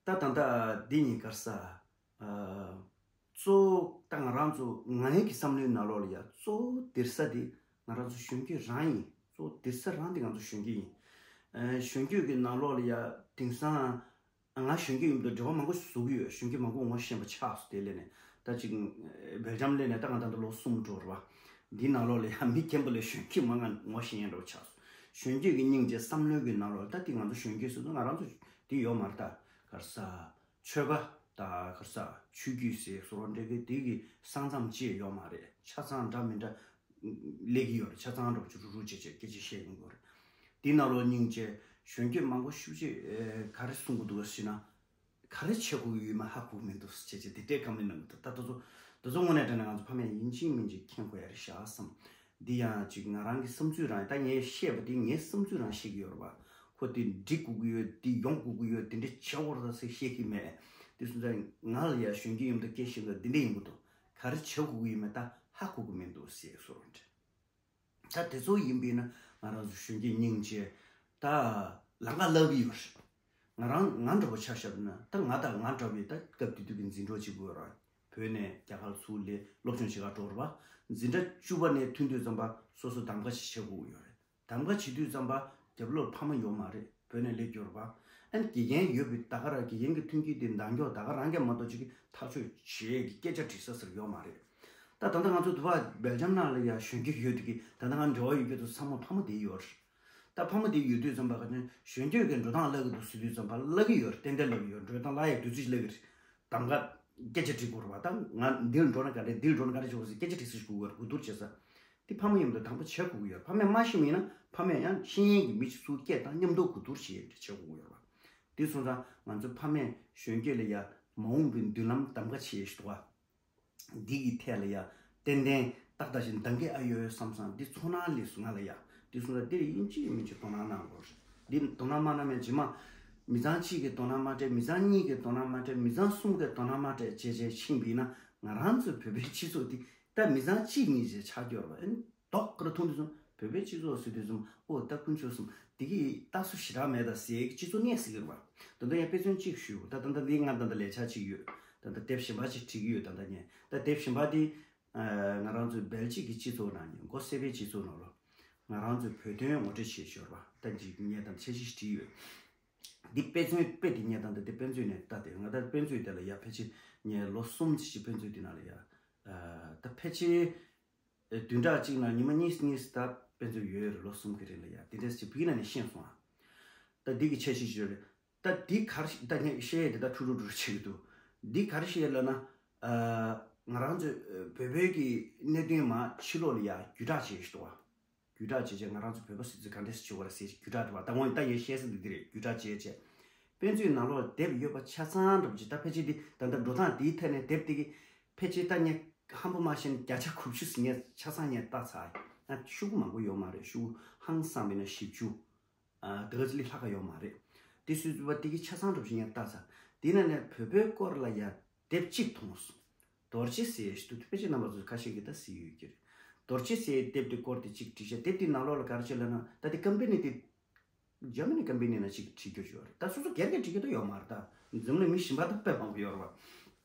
ད་ད་ལྟ་འདི་གཉིས་ག་རེ་ཟ། ཨ། གཙོ་བོ་ད་ང་རང་ཚོ་ངའི་གི་བསམ་བློའི་ནང་ལོགས་ལ་ཡ་གཙོ་བོ་སྡེར་ས་དེ་ང་རང་ཚོ་གཞོན་སྐྱེས་རང་ཡིན། གཙོ་བོ་སྡེར་ས་རང་དེ་ང་ཚོ་གཞོན་སྐྱེས་ཡིན། ཨ། གཞོན་སྐྱེས་ཀྱི་ནང་ལོགས་ལ་ཡ་དེང་སང་ང་གཞོན་སྐྱེས་ཡིན་པ་དང་འབྲེལ་བ་མང་པོ་ཞིག་བཟོ་གི་ཡོད། གཞོན་སྐྱེས་མང་པོ་ངོ་ཤེས་པ་ཆགས་སོང་། དེ་ལས་ནས་ད་ཅིག་སྦེལ་ཇམ་སླེབས་ནས་ད་ང་ད་ལྟ་ལོ་གསུམ་འགྲོ་རེད་པ། འདིའི་ནང་ལོགས་ལ་ཡང་མི་རྒན་པ་ལས་གཞོན་སྐྱེས་མང་ང་ངོ་ཤེས་ཡ་འདྲ་པོ་ཆགས་སོང་། གཞོན་སྐྱེས་ཀྱི་སྙིང་རྗེ་བསམ་བློའི་གི་ནང་ལོགས་ལ་ད་དེ་ང་ཚོ་གཞོན་སྐྱེས་ཟེར་དུས་ང་རང་ཚོ་དེ་ཡོད་མ་རེད། ད་ག་རེ་ཟ། ཆོལ་ཁ་དང་ག་རེ་ཟ། ཆོས་བརྒྱུད་ཟེར་སོགས་འདྲ་གི་དེ་གི་ས་མཚམས་བཅད་ཡོད་མ་རེད། ཆ་ཚང་འདྲ་མི་འདྲ་སླེབས་ཀྱི་ཡོད་རེད། ཆ་ཚང་འདྲ་པོ་ཅིག་རུག་རུག་བྱས་བྱས་སྐད་ཆ་བཤད་ཡོང་གི་ཡོད་རེད། དེའི་ནང་ལོགས་སྙིང་རྗེ་གཞོན་སྐྱེས་མང་པོ་ཤུགས་ཆེ་ག་རེ་གསུང་གི་འདུག་ཟེར་ན། ག་རེ་བྱེད་དགོས་ཀྱི་ཡོད་མེད་ཧ་གོ་གི་མི་འདུག་ཟེར་བྱས་བྱས་དེ་འདྲའི་བཀའ་མོལ་གནང་གི་འདུག། ད་དེ་ཚོ་དེ་ཚོ་དངོས་གནས་དྲང་གནས་ང་ཚོ་ཕ་མས་ཡིན་གཅིག་མིན་གཅིག་མཁྱེན་དགོས་ཡ་རེད་ཤག་བསམ། འདི་ཡང་ཅིག་ང་རང་གི་བསམ་ཚུལ་རང་ཡིན། ད་ངས་བཤད་པ་དེ་ངའི་བསམ་ཚུལ་རང་བཤད་ཀྱི་ཡོད་རེད་པ། ཁོ་དེ་འགྲིག་དགོས་ཀྱི་ཡོད། འདི་ཡོང་དགོས་ཀྱི་ཡོད། འདི་འདྲ་བྱེད་དགོས་རེད་ཟེར་བཤད་ཀྱི་མེད། དེ་སོང་ཙང་ང་ལ་ཡ་གཞོན་སྐྱེས་ཡིན་དུས་སྐད་བཤད་དུས་འདི་འདྲ་ཡིན་གྱི་འདུག། ག་རེ་བྱེད་དགོས་ཀྱི་ཡོད་མེད་ད་ཧ་གོ་གི་མི་འདུག་ཟེར་སོགས་རེད། ད་དེ་ཚོ་ཡིན་པས་ན་ང་རང་ཚོ་གཞོན་སྐྱེས་སྙིང་རྗེ་ད་ལམ་ཁ་བསླབ་ཀྱི་ཡོད་རེད། ང་རང་ང་འདྲ་པོ་ཆ་བཞག་ན་ད་ང་དང་ང་འདྲ་བའི་ད་སྐབས་དེ་དུས་ཀྱི་འཛིན་གྲོགས་གཅིག་པུ་རང་བོད་ནས་རྒྱ་གར་ཚུར་སླེབས་སློབ་སྦྱོང་བྱེད་གར་འགྲོ་རེད་པ། འཛིན་གྲྭ་བཅུ་པ་ནས་ཐོན་དུས་ཙམ་པ་སོ་སོ་གདམ་ག་ཞིག་བྱེད་དགོས་ཀྱི་ཡོད་རེད། གདམ་ག་བྱེད་དུས་ཙམ་པ་རྒྱབ་ལོགས་ཕ་མ་ཡོད་མ་རེད། བོད་ནས་སླེབས་ཡོད་རེད་པ། ཨ་ནི་དགེ་རྒན་ཡོད་པའི་ད་ག་རང་དགེ་རྒན་གྱི་མཐུན་རྐྱེན་དེ་འདང་རྒྱག་ད་ག་རང་གིས་མ་གཏོགས་ཅིག་གིས་ཐག་གཅོད་བྱེད་ཀྱི་སྐད་ཆ་དྲི་ས་ཟེར་ཡོད་མ་རེད། ད་ད་ལྟ་ང་ཚོ་དུ་བ་སྦེལ་ཇམ་ནང་ལ་ཡ་གཞོན་སྐྱེས་ཡོད་དེ་གི་ད་ལྟ་ང་འབྲེལ་བ་ཡོད་རྒྱུ་དུ་ཚང་མ་ཕ་མ་དེ་ཡོད་རེད། ད་ཕ་མ་དེ་ཡོད་དུས་ཙམ་པ་ག་ནས་གཞོན་སྐྱེས་ཀྱི་འགྲོ་སྟངས་བརླག་གི་འདུག་ཟེར་དུས་ཙམ་པ་བརླག་གི་ཡོད་རེད། ཏན་ཏན་བརླག་གི་ཡོད་རེད། འགྲོ་སྟངས་བརླག་ཡ་དུས་ཚོད་ཅིག་བརླག་གི་རེད། གདམ་ག་སྐད་ཆ་དྲི་དགོས་རེད་པ། ད་ང་འདིར་འགྲོ་ན་ག་འདྲས་འདིར་འགྲོ་ན་ག་འདྲས་བྱེད་དགོས་ཟེར་སྐད་ཆ་དྲི་ས་ཞིག་དགོས་ཀྱི་ཡོད་རེད། གོ་བསྡུར་བྱེད་ས། དེ་ཕ་མ་ཡིན་པ་དང་དང་པོ་བྱེད་དགོས་ཀྱི་ཡོད་རེད། ཕ་མས་མ་ཤེས་པ་ཡིན་ན་ཕ་མས་ཡང་ཤེས་ཡོན་གྱི་མི་ཞིག་ཚུར་སྐད་བཏང་མཉམ་དུ་གོ་བསྡུར་བྱེད་ཡས་འདྲ་བྱེད་དགོས་ཀྱི་ཡོད་རེད་པ། དེ་སོང་ཙང་ང་ཚོ་ཕ་མས་གཞོན་སྐྱེས་ལ་ཡ་མ་འོངས་པའི་མདུན་ལམ་གདམ་ག་བྱེད་ཡས་ཞིག་འདུག་ག། འདི་གི་ཐད་ལ་ཡ་ཏན་ཏན་ཏག་ཏག་ཞིག་འདང་གི་ཨ་ཡོད་བསམ་སོང་། འདི་ཚོར་སྣང་སླེབས་སོང་ང་ལ་ཡ། དེ་སོང་ཙང་འདིར་ཡིན་གཅིག་མིན་གཅིག་དོ་སྣང་གནང་དགོས་རེད། འདི་དོ་སྣང་མ་གནང་མེད་རྗེས་མ་མི་ཚང་གཅིག་གིས་དོ་སྣང་མ་སྤྲད། མི་ཚང་གཉིས་ཀྱིས་དོ་སྣང་མ་སྤྲད། མི་ཚང་གསུམ་གྱིས་དོ་སྣང་མ་སྤྲད་བྱས་བྱས་ཕྱིན་པ་ཡིན་ན་ང་རང་ཚོའི་བོད་པའི་སྤྱི་ཚོགས་འདི་ད་མི་ཚང་གཅིག་གཉིས་ཅིག་ཆགས་ཀྱི་ཡོད་རེད་པ། ཨ་ནི་མདོག་དཀར་མཐོང་དུས་ཙམ་བོད་པའི་སྤྱི་ཚོགས་ཟེར་དུས་ཙམ་ཨོ་ད་དཀོན་མཆོག་གསུམ་འདི་གི་ལྟ་སྲོལ་ཞེ་དྲག་མེད་ད་ཟེར་གྱི་སྤྱི་ཚོགས་གནས་ཟེར་གྱི་རེད་པ། ད་ལྟ་ཡང་དཔེ་མཚོན་གཅིག་ཞུ། ད་ད་ལྟ་འདི་ང་ད་ལྟ་ལས་འཆར་གཅིག་ཡོད། ད་ལྟ་དེབ་གཞན་པ་ཅིག་བྲིས་ཀྱི་ཡོད། ད་ལྟ་ངས་ད་དེབ་གཞན་པ་འདི་ང་རང་ཚོའི་སྦེལ་ཇིག་གི་སྤྱི་ཚོགས་ནང་ནས་མགོ་སེར་པའི་སྤྱི་ཚོགས་ནང་ལོ་ང་རང་ཚོའི་བོད་དོན་ངོ་སྤྲོད་བྱེད་ཞོར་བ་ད་ཅིག་ངས་ད་ལྟ་འཆར་གཞི་ཞིག་བྲིས་ཡོད། འདི་དཔེ་མཚོན་དཔེ་དེ་ངས་ད་ལྟ་འདི་དཔེ་མཚོན་ནས་ལྟ་སྟེ་ང་ད་དཔེ་མཚོན་དེ་ལ་ཡ་ཕལ་ཆེར་ངས་ལོ་གསུམ་ཙམ་ཞིག་དཔེ་མཚོན་དེ་ནང་ལ་ཡ་ད་ཕལ་ཆེར། བདུན་ཕྲག་གཅིག་ནང་ཉི་མ་གཉིས་གཉིས་ད་དཔེ་མཚོན་ཡོད་རེད། ལོ་གསུམ་གྱི་རིང་ལ་ཡ་དེ་འདྲས་ཅིག་བི་གི་ན་ནས་ཤེས་སོང་ཨ། ད་འདི་གི་འཆར་གཞི་ཞིག་རེད། ད་འདི་གར་ད་ངས་བཤད་ཡས་དེ་ད་ཁྲུ་རུ་ཁྲུ་རུ་བྱེད་ཀྱི་འདུག། འདི་ག་རེ་བཤད་ལབ་ན། ང་རང་ཚོ་བོད་བོད་ཀྱི་གནད་དོན་མ་ཕྱི་ལོགས་ལ་ཡ་བརྒྱུད་བསྒྲགས་བྱེད་ཀྱི་འདུག་ཨ། བརྒྱུད་བསྒྲགས་བྱེད་ཆེད་ང་རང་ཚོ་བོད་པ་སུ་ཚོས་ག་འདྲས་བྱེད་དགོས་རེད་ཟེར་བརྒྱུད་བསྒྲགས་འདུག་བ། ད་ངོ་ད་ངས་བཤད་ས་འདི་འདི་རེད། བརྒྱུད་བསྒྲགས་བྱེད་ཆེད། དཔེ་མཛོད་ནང་ལོགས་དེབ་ཡོད་པ་ཆ་ཚང་འདྲ་པོ་ཅིག་ད་ཕལ་ཆེར་འདི་ད་ལྟ་འགྲོ་སྟངས་འདིའི་ཐད་ནས་དེབ་དེ་གི་ཕལ་ཆེར་ད་ངས་ཧམ་པ་མ་བཤད་ན་བརྒྱ་ཆ་དགུ་བཅུ་ཟིན་ངས་ཆ་ཚང་ངས་ལྟ་ཚར། ཡང་ཤོག་གུ་མང་པོ་ཡོད་མ་རེད། ཤོག་གུ་ཧང་སངས་པས་ན་བཞི་བཅུ། ཨ་དེ་ག་ཚོད་ལས་ལྷག་ག་ཡོད་མ་རེད། དེ་སུས་བཟོས་པ་དེ་གི་ཆ་ཚང་འདྲ་པོ་ཞིག་ངས་ལྟ་ཚར། དེ་ནང་ནས་བོད་པའི་སྐོར་ལ་ཡ་དེབ་གཅིག་མཐོང་སོང་། རྡོ་རྗེ་ཟེར་ཞིག་འདུག། དཔེ་ཆ་རྣམ་པ་ཚོ་ཁ་ཤས་ཀྱིས་ད་གཟིགས་ཡོད་ཀྱི་རེད། རྡོ་རྗེ་ཟེར་དེབ་དེ་སྐོར་དེ་གཅིག་བྲིས་ཤག། དེབ་དེའི་ནང་ལོགས་ལ་ག་རེ་བྱས་ལབ་ན་ད་དེ་ཀམ་པ་ནི་དེ་ཇར་མ་ནི་ཀམ་པ་ནི་ནང་གཅིག་བྲིས་རྒྱུ་ཡོད་རེད། ད་སོ་སོ་སྒེར་གྱིས་བྲིས་རྒྱུ་ད་ཡོད་མ་རེད། ད་འཛམ་གླིང་མི་གཞན་པ་ད་དཔེ་མང་པོ་ཡོད་རེད་བ།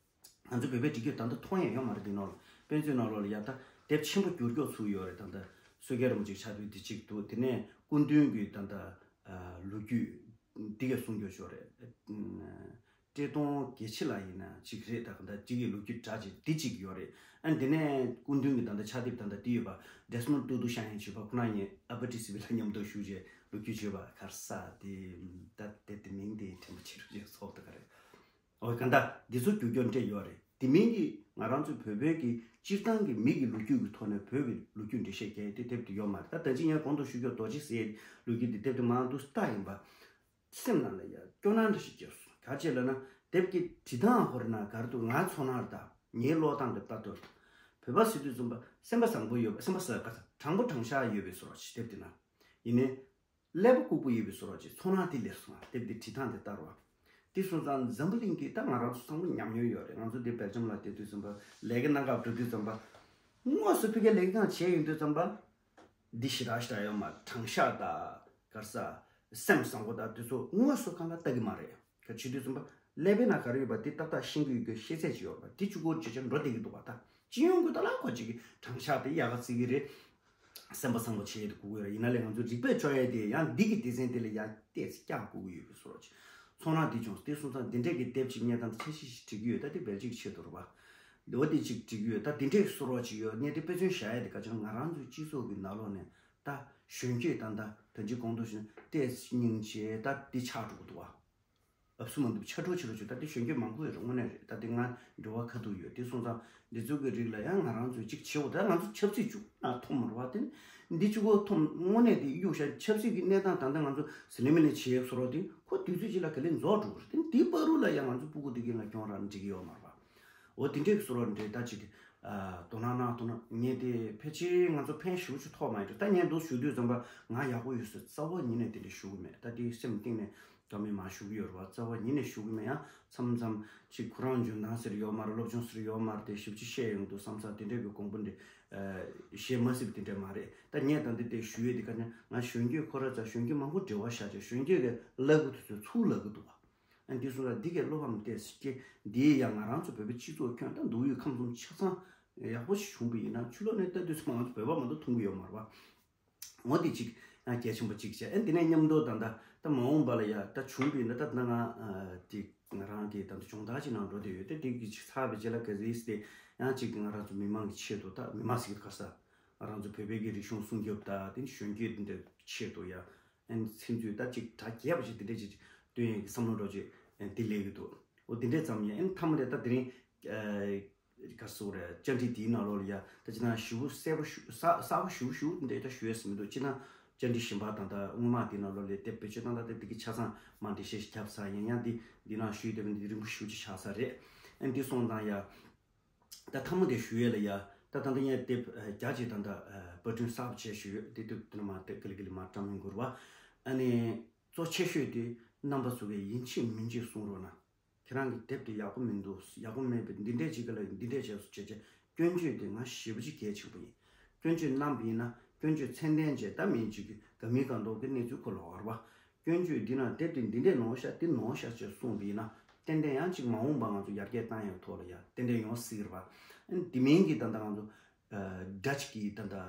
ང་ཚོ་བོད་པས་བྲིས་རྒྱུ་ད་ལྟ་མཐོང་ཡ་ཡོད་མ་རེད། དེ་ནང་ལ་དཔེ་མཛོད་ནང་ལོགས་ལ་ཡ་ད་དེབ་ཆེན་པོ་འགྱུར་འགྱུར་ཚུར་ཡོད་རེད། ད་ལྟ་བསོད་རྒྱལ་རིན་པོ་ཆེའི་ཕྱག་དེབ་དེ་གཅིག་འདུག། དེ་ནས་སྐུ་མདུན་གྱི་ད་ལྟ་ལོ་རྒྱུས་འདི་གས་གསུང་རྒྱུ་ཡོད་རེད། བཀྲས་མཐོང་དགེ་ཆེ་ལགས་ཡིན་ན་གཅིག་རེད། ད་ད་གཅིག་གི་ལོ་རྒྱུས་འདྲ་ཅིག་འདི་གཅིག་ཡོད་རེད། ཨ་འདི་ནས་སྐུ་མདུན་གྱི་ད་ལྟ་ཕྱག་དེབ་ད་ལྟ་འདི་ཡོད་པ། ཌེ་སི་མོན་ཌི་ཏུ་ཏུ་ཤ་ཡན་བྱིས་པ་ཁོ་ན་ངས་ཨ་པ་ཊི་སི་བི་ལ་མཉམ་དུ་བཞུགས་རྗེས་ལོ་རྒྱུས་བརྗོད་པ་གར་ས་དེ་ད་དེ་དེ་མིང་དེ་དྲན་པ་བྱེད་རོགས་བྱེད་ཚོགས་ད་ག་རེད། འོ་ག་འདྲ་འདི་ཚོ་རྒྱུ་རྒྱུ་འབྲས་ཡོད་རེད། དེ་མིན་གྱི་ང་རང་ཚོ་བོད་བོད་ཀྱི་སྤྱིར་བཏང་གི་མི་གི་ལོ་རྒྱུས་ཀྱི་ཐོག་ནས་བོད་ཀྱི་ལོ་རྒྱུས་འགྲེལ་བཤད་རྒྱག་ཡས་དེ་དེབ་དེ་ཡོད་མ་རེད། ད་ད་ཅི་ངས་གོང་དུ་ཞུ་རྒྱུ་རྡོ་རྗེ་ཟེར་ཡས་ལོ་རྒྱུས་དེ་དེབ་དེ་མང་དུ་ལྟ་ཡིན་པ། སེམས་ནང་ལ་ཡ་སྐྱོ་སྣང་འདྲ་ཞིག་སྐྱེས་སོང་། ག་རེ་བྱས་ལབ་ན་དེབ་ཀྱི་བྲིས་སྟངས་ཧོར་ན་ག་རེ་འདུག། ང་ཚོ་ནར་དང་ངའི་བློ་སྟངས་ཀྱི་ལྟ་དོན་བོད་པ་ཟེར་དུས་ཙམ་པ་སེམས་པ་བཟང་པོ་ཡོད་པ། སེམས་པ་བཟང་པ་དྲང་པོ་དྲང་བཞག་ཡོད་པའི་བཟོ་འདྲ་ཞིག་དེབ་དེ་ན་ཡིན་ནའི། ཀླད་པ་ལྐུགས་པ་ཡིན་པའི་བཟོ་འདྲ་ཅིག་ཚོར་སྣང་དེ་སླེབས་སོང་། དེབ་དེ་བྲིས་སྟངས་དེ་ལྟར་བ། དེ་སོང་ཙང་འཛམ་བུ་གླིང་གི་ད་ང་རང་ཚོ་ཚང་མ་ཉམས་མྱོང་ཡོད་རེད། ང་ཚོ་འདི་སྦེལ་ཇམ་ལ་བསྡད་དུས་ཙམ་པ་ལས་ཀ་གནང་སྐབས་འགྲོ་དུས་ཙམ་པ། དངོས་སུ་ཕ་གིར་ལས་ཀ་གང་བྱས་ཡོང་དུས་ཙམ་པ། འདི་ཞེ་དྲག་ཞེ་དྲག་ཡོད་མ་རེད། དྲང་བཞག་དང་ག་རེ་ཟ། སེམས་བཟང་པོ་དང་དེ་ཚོ་དངོས་སུ་གང་ལ་ལྟ་གི་མ་རེད། ག་བྱེད་དུས་ཙམ་པ་ཀླད་པའི་ནང་ག་རེ་ཡོད་པ་དེ་ཏག་ཏག་ཤེས་ཀྱི་ཡོད་ཀྱི་ཤེས་ཚད་ཅིག་ཡོད་པ་དེ་གཅིག་པོ་ཅིག་ཅིག་འགྲོ་བསྡད་ཀྱི་འདུག་པ། ད་སྤྱི་ཡོངས་ཀྱི་ཐོག་ལ་ཁོ་ཅིག་གི་དྲང་གཞག་དེ་ཡག་ག་བརྩི་གི་རེད། སེམས་པ་བཟང་པོ་བྱས་ཏེ་དགོས་ཀྱི་རེད། ཡིན་ན་ལས་ང་ཚོ་རིག་པས་ལྕོགས་ཡས་དེ་ཡང་འདི་གི་སྡེ་ཚན་དེ་ལ་ཡང་ཏོག་ཙམ་བསྐྱར་དགོས་ཀྱི་ཡོད་པའི་བཟོ་འདྲ་ཅིག་ཚོར་སྣང་དེ་བྱུང་། དེ་སོང་ཙང་འདི་འདྲས་ཀྱི་དེབ་ཅིག་ངས་ད་ལྟ་འཆར་གཞི་ཞིག་བྲིས་ཀྱི་ཡོད། ད་དེ་སྦེལ་ཇིག་ཆེད་དུ་རེད་པ། འོ་དེ་ཅིག་བྲིས་ཀྱི་ཡོད། ད་དེ་འདྲས་བཟོ་འདྲ་ཅིག་ཡོད། ངས་དེ་དཔེ་མཚོན་བཞག་ཡས་དེ་ག་ཅིག་ན་ང་རང་ཚོའི་སྤྱི་ཚོགས་ཀྱི་ནང་ལོགས་ནས་ད་གཞོན་སྐྱེས་ད་ད་ད་ཅིག་གོང་དུ་ཞུས་ཏོག་ཙམ་སྙིང་རྗེ་ད་འདི་ཆགས་འགྲོ་གི་འདུག་པ། ཨབ་སུ་མ་འདུག་ཆ་འགྲོ་ཆེ་རུ་ཆུ་ད་དེ་གཞོན་སྐྱེས་མང་པོ་ཡོད་རེད། དངོས་གནས་རེད། ད་དེ་ང་འབྲེལ་བ་ཁ་ཐུག་ཡོད། དེ་སོང་ཙང་འདི་ཚོ་གི་རིགས་ལ་ཡང་ང་རང་ཚོས་ཅིག་བྱེད་འོ། ད་ང་ཚོ་ཆབ་སྲིད་བཅུག་ན་ཐོམ་རེད་པ། དེ་འདི་གཅིག་པོ་ཐོམ་དངོས་གནས་དེ་གཡུག་བཞག་ཆབ་སྲིད་ཀྱི་གནས་སྟངས་ད་ལྟ་ང་ཚོ་ཟི་ལི་མི་ལི་བྱེད་བཟོ་འདྲ་དེ་ཁོ་དུས་ཚོད་ཅིག་ལ་ག་ལེ་རྫོགས་འགྲོ་གི་རེད། དེ་འདི་བར་དུ་ལ་ཡང་ང་ཚོ་སྤུ་གུ་དེ་གི་ང་སྐྱོན་ར་འགྲིག་གི་ཡོད་མ་རེད་པ། འོ་དེ་འདྲས་བཟོ་འདྲ་ད་ཅིག་དེ་དོ་སྣང་གནང་ཐུབ་ན་ངས་དེ་ཕལ་ཆེར་ང་ཚོ་ཕན་ཞེ་པོ་ཅིག་ཐོགས་མ་ཡོང་། ད་ངས་འདུག་ཞུ་དུས་ཙམ་པ་ང་ཡག་པོ་ཡོད་ཟེར་རྩ་བ་ཉིད་ནས་དེ་འདྲས་ཞུ་གི་མེད། ད་དེ་སེམས་གཏིང་ནས་དགའ་མོས་མ་ཞུ་གི་ཡོད་རེད་པ། རྩ་བ་ཉིད་ནས་ཞུ་གི་མེད། ཡང་མཚམས་མཚམས་ཅིག་ཁོ་རང་འཇོན་ཐང་ཟེར་ཡོད་མ་རེད། སློབ་སྦྱོང་ཟེར་ཡོད་མ་རེད། དེ་ཞིབ་ཅིག་བཤད་ཡོང་དུས་བསམ་ས་དེ་འདྲས་ཀྱི་དགོངས་པ་འདྲ་བཞེས་མ་སྲིད་པ་དེ་འདྲས་མ་རེད། ད་ངས་ད་འདི་དེ་ཞུ་ཡས་དེ་ག་ནས་ང་གཞོན་སྐྱེས་ཁོ་ར་ཚ་གཞོན་སྐྱེས་མང་པོ་འབྲེལ་བ་བཞག་བྱས་གཞོན་སྐྱེས་ཀྱི་ལབ་གི་དུས་ཚོད་ཚུར་ལབ་གི་འདུག་པ། ཨ་འདི་སོང་ལ་འདི་གའི་བློ་ཕམ་ཏོག་ཙམ་སྐྱེ། འདིས་ཡང་ང་རང་ཚོ་བོད་པའི་སྤྱི་ཚོགས་ཁྱོན་ད་འདུག་ཡོད་ཁམས་གསུམ་ཆ་ཚང་ཡག་པོ་ཞིག་བྱུང་པ་ཡིན་ན་ཕྱི་ལོགས་ནས་ལྟ་དུས་ཙམ་ང་ཚོ་བོད་པ་མ་གཏོགས་མཐོང་གི་ཡོད་མ་རེད་པ། འོ་དེ་གཅིག་ཡང་གལ་ཆེན་པོ་གཅིག་བྱས། ཨ་འདི་ནས་མཉམ་དུ་ད་ལྟ་ད་མ་འོངས་པ་ལ་ཡ་ད་བྱུང་བ་ཡིན་ན་ད་ད་ང་དེ་ང་རང་གི་ད་ལྟ་སྦྱོང་བརྡར་ཅིག་ནང་འགྲོ་བསྡད་ཡོད། དེ་དེ་གི་ཅིག་ཚར་བའི་རྗེས་ལ་ག་ཟེ་ཡིས་དེ་ཡང་ཅིག་ང་རང་ཚོ་མི་མང་གི་ཆེད་དུ་ད་མི་མང་ཟེར་གི་ག་ས་ང་རང་ཚོ་བོད་པའི་གི་རིག་གཞུང་སྲུང་སྐྱོབ་ད་དེ་གཞོན་སྐྱེས་འདི་འདྲའི་ཆེད་དུ་ཡ། ཨན་ཚིག་མཛོད་ད་ཅིག་གྲ་རྒྱས་པ་ཞིག་དེ་འདྲས་ཅིག་སྟོན་ཡས་ཀྱི་བསམ་བློ་འདྲ་ཅིག་ཨན་དེ་སླེབས་ཀྱི་འདུག་འོ་དེ་འདྲས་ཙམ་ཡིན། ཨན་མཐའ་མ་དེ་ད་དེ་རིང་ཨ་ག་རེ་ཟེར་དགོས་རེད། བཅར་འདྲི་དེའི་ནང་ལོགས་ལ་ཡ་ད་ཅི་ན་ཞིབ་པོ་གསལ་པོ་ཞུ་གསལ་གསལ་པོ་ཞུ་ཞུ་འདྲས་ད་ཞུ་ཡས་ཟེར་མི་འདུག་སྤྱིར་ན་བཅར་འདྲི་གཞན་པ་དང་ད་སྔོན་མ་དེའི་ནང་ལོགས་ལ་དེབ་བེད་སྤྱོད་བཏང་ད་དེ་དེ་གི་ཆ་ཚང་མ་འགྲེལ་བཤད་ཞིག་བརྒྱབ་ཚར་ཡིན། ཡང་དེ་འདི་ནང་ཞུས་དེ་བས་འདི་རིང་པོ་ཞེ་པོ་ཅིག་ཆགས་ས་རེད། ཨན་དེ་སོང་ཙང་ཡ། ད་ཐ་མ་དེ་ཞུ་ཡས་ལ་ཡ། ད་ད་ལྟ་ངས་དེབ་རྒྱ་ཆེ་ད་ལྟ་པར་སྐྲུན་གསར་པ་བྱས་ཞུ་ཡོད། དེ་དུས་དེ་ནས་མ་དེབ་ཀི་ལི་ཀི་ལི་མ་བཀྲམ་ཡོང་དགོས་རེད་པ། ཨ་ནི་གཙོ་ཆེ་ཤོས་དེ་རྣམ་པ་ཚོ་གིས་ཡིན་གཅིག་མིན་གཅིག་གསུང་རོགས་གནང་། ཁྱེད་རང་གི་དེབ་དེ་ཡག་པོ་མི་འདུག་ཡག་པོ་མེད་པས་འདི་འདྲས་བྱེད་གི་ལ་འདི་འདྲས་བྱས་སོ་བྱས་བྱས་སྐྱོན་བརྗོད་དེ་ང་ཞེ་པོ་ཅིག་གལ་ཆེན་པོ་ཡིན། སྐྱོན་བརྗོད་གནང་པ་ཡིན་ན་སྐྱོན་བརྗོད་ཚད་ལྡན་བྱས་ད་མིན་གཅིག་གི་ག་མི་གང་ལྟོགས་ཀྱི་གནས་ཚུལ་ཁོ་ལོག་རེད་པ། སྐྱོན་བརྗོད་འདི་ན་དེབ་དེ་འདི་འདྲས་ནོར་ཤག་འདི་ནོར་ཤག་ཅེས་གསུངས་པ་ཡིན་ན་ཏན་ཏན་ཡང་ཅིག་མ་འོངས་པ་ང་ཚོ་ཡར་རྒྱས་བཏང་ཡག་ཐོག་ལ་ཡ་ཏན་ཏན་ཡོང་སྲིད་རེད་པ། ཨ་ནི་དེ་མིན་གྱི་ད་ལྟ་ང་ཚོ་ཨ་ཌ་ཅི་གི་ད་ལྟ་ཨ་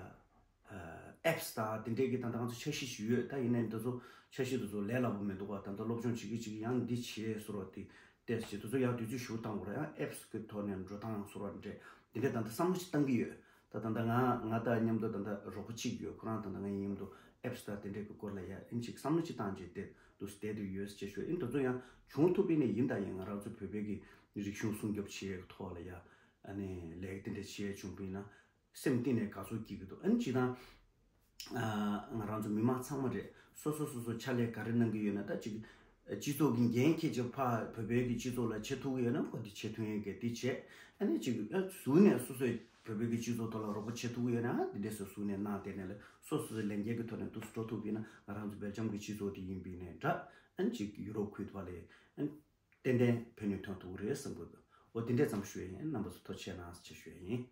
ཨེབ་སི་དང་དེ་འདྲས་ཀྱི་ད་ལྟ་ང་ཚོ་འཆར་གཞི་ཞིག་ཡོད། ད་ཡིན་ནའི་འདི་ཚོ་འཆར་གཞི་དེ་ཚོ་ལས་སླ་པོ་མི་འདུག་པ། ད་ལྟ་སློབ་སྦྱོང་བྱེད་ཀྱི་བྱེད་ཀྱི་ཡང་འདི་བྱེད་ཟེར་བ་དེ་ཏོག་ཙམ་དེ་ཚོ་ཡང་དུས་ཚོད་ཞིག་བཏང་དགོས་རེད། ཡང་ཨེབ་སི་གི་ཐོག་ནས་འགྲོ་སྟངས་ཟེར་བ་འདྲས་དེ་འདྲས་ད་ལྟ་བསམ་བློ་ཞིག་བཏང་གི་ཡོད། ད་ད་ལྟ་ང་ང་དང་མཉམ་དུ་ད་ལྟ་རོགས་པ་གཅིག་ཡོད། ཁོ་རང་ད་ལྟ་ངའི་མཉམ་དུ་ཨེབ་སི་དང་དེ་འདྲས་ཀྱི་སྐོར་ལ་ཡ་ཨིན་ཅིག་བསམ་བློ་ཅིག་བཏང་རྗེས་དེ་འདུག་སེ་བསྡད་དུ་ཡོད་ཅེས་ཞུ། ཨིན་དེ་ཚོ་ཡང་བྱུང་ཐུབ་པ་ཡིན་ན་ཡིན་ད་ཡིན་ང་རང་ཚོ་བོད་པའི་གི་རིག་གཞུང་སྲུང་སྐྱོབ་བྱེད་ཡས་ཀྱི་ཐོག་ལ་ཡ་ཨ་ནི་ལས་ཀ་དེ་འདྲས་བྱེད་ཡས་བྱུང་པ་ཡིན་ན་སེམས་གཏིང་ནས་དགའ་ཚོར་སྐྱེ་གི་འདུག་ཨ་ནི་སྤྱིར་བཏང་ཨ་ང་རང་ཚོ་མི་མང་ཚང་མ་རེད། སོ་སོ་སོ་སོ་ཕྱག་ལས་ག་རེ་གནང་གི་ཡོད་ན་ད་ཅིག་སྤྱི་ཚོགས་ཀྱི་འགན་འཁྱེར་བྱས་ཕར་བོད་པའི་གི་སྤྱི་ཚོགས་ལ་བྱེད་ཐུབ་ཀྱི་ཡོད་ན་ཁོ་དེ་བྱེད་ཐུབ་ཡས་གི་དེ་བྱས། ཨ་ནི་ཅིག་ཨ་ཟུར་ནས་སོ་སོས་བོད་པའི་གི་སྤྱི་ཚོགས་ཐོག་ལ་རོགས་པ་བྱེད་ཐུབ་ཀྱི་ཡོད་ན་ཨ་དེ་འདྲས་སོ་ཟུར་ནས་གནང་བསྡད་ནས་ལ་སོ་སོ་སོའི་ལས་འགན་གི་ཐོག་ནས་འདུག་སེ་འགྲོ་ཐུབ་པ་ཡིན་ན་ང་རང་ཚོ་སྦེལ་ཇམ་གི་སྤྱི་ཚོགས་དེ་ཡིན་པ་ཡིན་ནའི་འདྲ། ཨ་ནི་ཅིག་ཡུ་རོབ་ཁུལ་དུ་བ་ལས་ཨ་ནི་ཏན་ཏན་ཕན་ནུས་ཐོན་ཐུབ་ཀྱི་རེད་བསམ་གི་འདུག་འོ་དེ་འདྲས་ཙམ་ཞུ་ཡ་ཡིན། རྣམ་པ་ཚོ་ཐུགས་རྗེ་གནང་ཟེར་ཞུ་ཡ་ཡིན།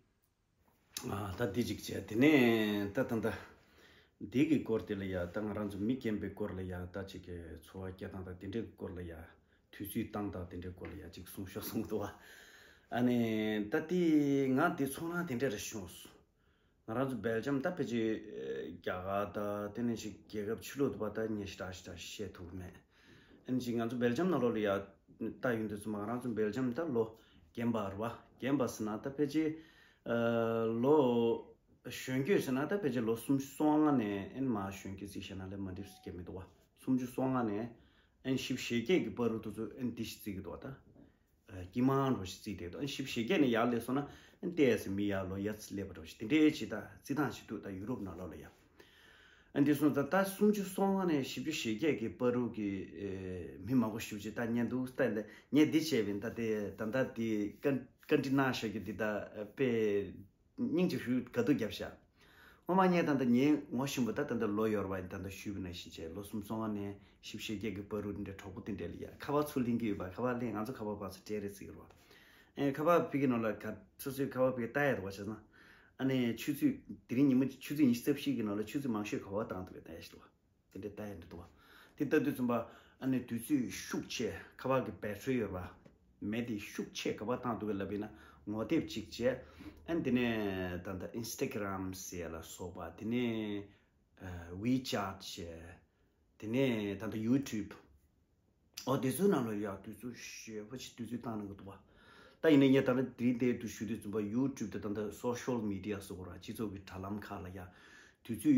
ཨ་ད་འདི་གཅིག་བྱས། དེ་ནས་ད་ད་ད་འདི་གི་སྐོར་དེ་ལ་ཡ་ད་ང་རང་ཚོ་མི་རྒན་པའི་སྐོར་ལ་ཡ་ད་ཅིག་གི་འཚོ་བ་སྐྱེལ་སྟངས་དང་དེ་འདྲའི་སྐོར་ལ་ཡ་དུས་ཚོད་བཏང་དང་དེ་འདྲའི་སྐོར་ལ་ཡ་ཅིག་གསུང་ཤོག་གསུང་གི་འདུག་བ། ཨ་ནི་ད་དེ་ང་དེ་ཚོར་སྣང་དེ་འདྲ་རེ་བྱུང་སོང་། ང་རང་ཚོ་སྦེལ་ཇམ་ད་ཕལ་ཆེར་རྒྱ་གར་ད་དེ་ནས་ཅིག་རྒྱལ་ཁབ་ཕྱི་ལོགས་དུ་བ་ད་ངས་ཞེ་དྲག་ཞེ་དྲག་བཤད་ཐུབ་ཀྱི་མེད། ཨ་ནི་ཅིག་ང་ཚོ་སྦེལ་ཇམ་ནང་ལོགས་ལ་ཡ་ལྟ་ཡོང་དུས་ཙམ་པ་ང་རང་ཚོ་སྦེལ་ཇམ་ད་ལོ་རྒན་པ་རེད་བ། རྒན་པ་ཟེར་ན་ད་ཕལ་ཆེར་ཨ་ལོ་གཞོན་སྐྱེས་ཟེར་ན་ད་ཕལ་ཆེར་ལོ་སུམ་ཅུ་སོ་ལྔ་ནས་ཨ་ནི་མར་གཞོན་སྐྱེས་རྩིས་བྱས་ན་ལས་མ་འགྲིག་ཟེར་གྱི་མི་འདུག་བ། སུམ་ཅུ་སོ་ལྔ་ནས་ཨ་ནི་བཞི་བཅུ་ཞེ་བརྒྱད་ཀྱི་བར་དུ་དེ་ཚོ་ཨ་ནི་འདི་ཞིག་རྩིས་ཀྱི་འདུག་བ་ད། ཨ་དཀྱིལ་མ་འགྲོ་ཞིག་རྩིས་བསྡད་འདུག་ཨ་ནི་བཞི་བཅུ་ཞེ་བརྒྱད་ནས་ཡར་སླེབས་སོང་ན་ཨ་ནི་ཏོག་ཙམ་མི་ཡར་ལོ་ཡར་སླེབས་པ་འདྲ་བོ་ཞིག་དེ་འདྲའི་ཅིག་ད་རྩིས་སྟངས་ཤིག་འདུག་ད་ཡུ་རོབ་ནང་ལོགས་ལ་ཡ། ཨ་འདི་སོང་ཙང་ད་སུམ་ཅུ་སོ་ལྔ་ནས་བཞི་བཅུ་ཞེ་བརྒྱད་ཀྱི་བར་དུ་གི་ཨེ་མི་མང་པོ་ཞེ་པོ་ཅིག་ད་ཉན་འདུག་ད་ངས་འདི་བྱས་པ་ཡིན། ད་དེ་ད་ད་དེ་བཀའ་བཀའ་འདྲི་གནང་བཞག་རྒྱུ་འདི་ད་དཔེ་སྙིང་རྗེ་ཞུ་དགའ་སྡུག་བརྒྱབ་ཤག་སྔོན་མ་ངས་ད་ལྟ་ངའི་ངོ་ཤེས་པ་ད་ད་ལྟ་ལོ་ཡོལ་བ་ཡིན། ད་ལྟ་ཞུས་པ་ནང་བཞིན་བྱས་ལོ་སུམ་ཅུ་སོ་ལྔ་ནས་བཞི་བཅུ་ཞེ་བརྒྱད་ཀྱི་བར་དུ་འདི་འདྲའི་གྲོགས་པོ་དེ་འདྲ་ལ་ཡ་ཁ་པར་ཚུར་ལེན་གྱི་ཡོད་པ། ཁ་པར་ལེན། ང་ཚོ་ཁ་པར་ཕར་ཚུར་སྤྲད་རེད་ཟེར་གྱི་རེད་བ། ཨེ་ཁ་པར་ཕ་གི་ནང་ལ་ག་སོ་སོའི་ཁ་པར་ཕ་གི་ལྟ་ཡ་རེད་བ། བྱས་ཙང་ཨ་ནི་ཆུ་ཚོད་དེ་རིང་ཉིན་མོ་ཆུ་ཚོད་ཉི་ཤུ་རྩ་བཞི་གི་ནང་ལ་ཆུ་ཚོད་མང་ཤོས་ག་པར་བཏང་འདུག་གས་ལྟ་ཡ་ཞིག་འདུག་བ། དེ་འདྲའི་ལྟ་ཡ་འདི་འདུག་བ། དེ་ལྟ་དུས་ཙམ་པ་ ཨ་ནི་དུས་ཚོད་ཤུགས་ཆེ་ཁ་པར་གྱི་བེ་ཊི་རི་ཡོད་པ། མེ་དེ་ཤུགས་ཆེ་ག་པར་བཏང་འདུག་ག་ལབ་ཡིན་ན། ངོ་དེབ་གཅིག་བྱས། ཨ་ནི་དེ་ནས་ད་ལྟ་ཨིན་སི་ཊ་གྷི་རམ་ཟེར་ལ་སོགས་པ། དེ་ནས་ཝི་ཅེཊ་བྱས། དེ་ནས་ད་ལྟ་ཡུ་ཊུབ། ཨོ་དེ་ཚོའི་ནང་ལ་ཡ་དུས་ཚོད་ཞེ་པོ་ཅིག་དུས་ཚོད་བཏང་གནང་གི་འདུག་བ། ད་ཡིན་ན་ངས་ད་ལྟ་དེ་འདྲའི་དུ་ཞུ་དུས་ཙམ་པ་ཡུ་ཊུབ་དེ་ད་ལྟ་སོ་ཤལ་མི་ཌི་ཡ་ཟེར་དགོས་ར། སྤྱི་ཚོགས་ཀྱི་དྲ་ལམ་ཁག་ལ་ཡ་དུས་ཚོད་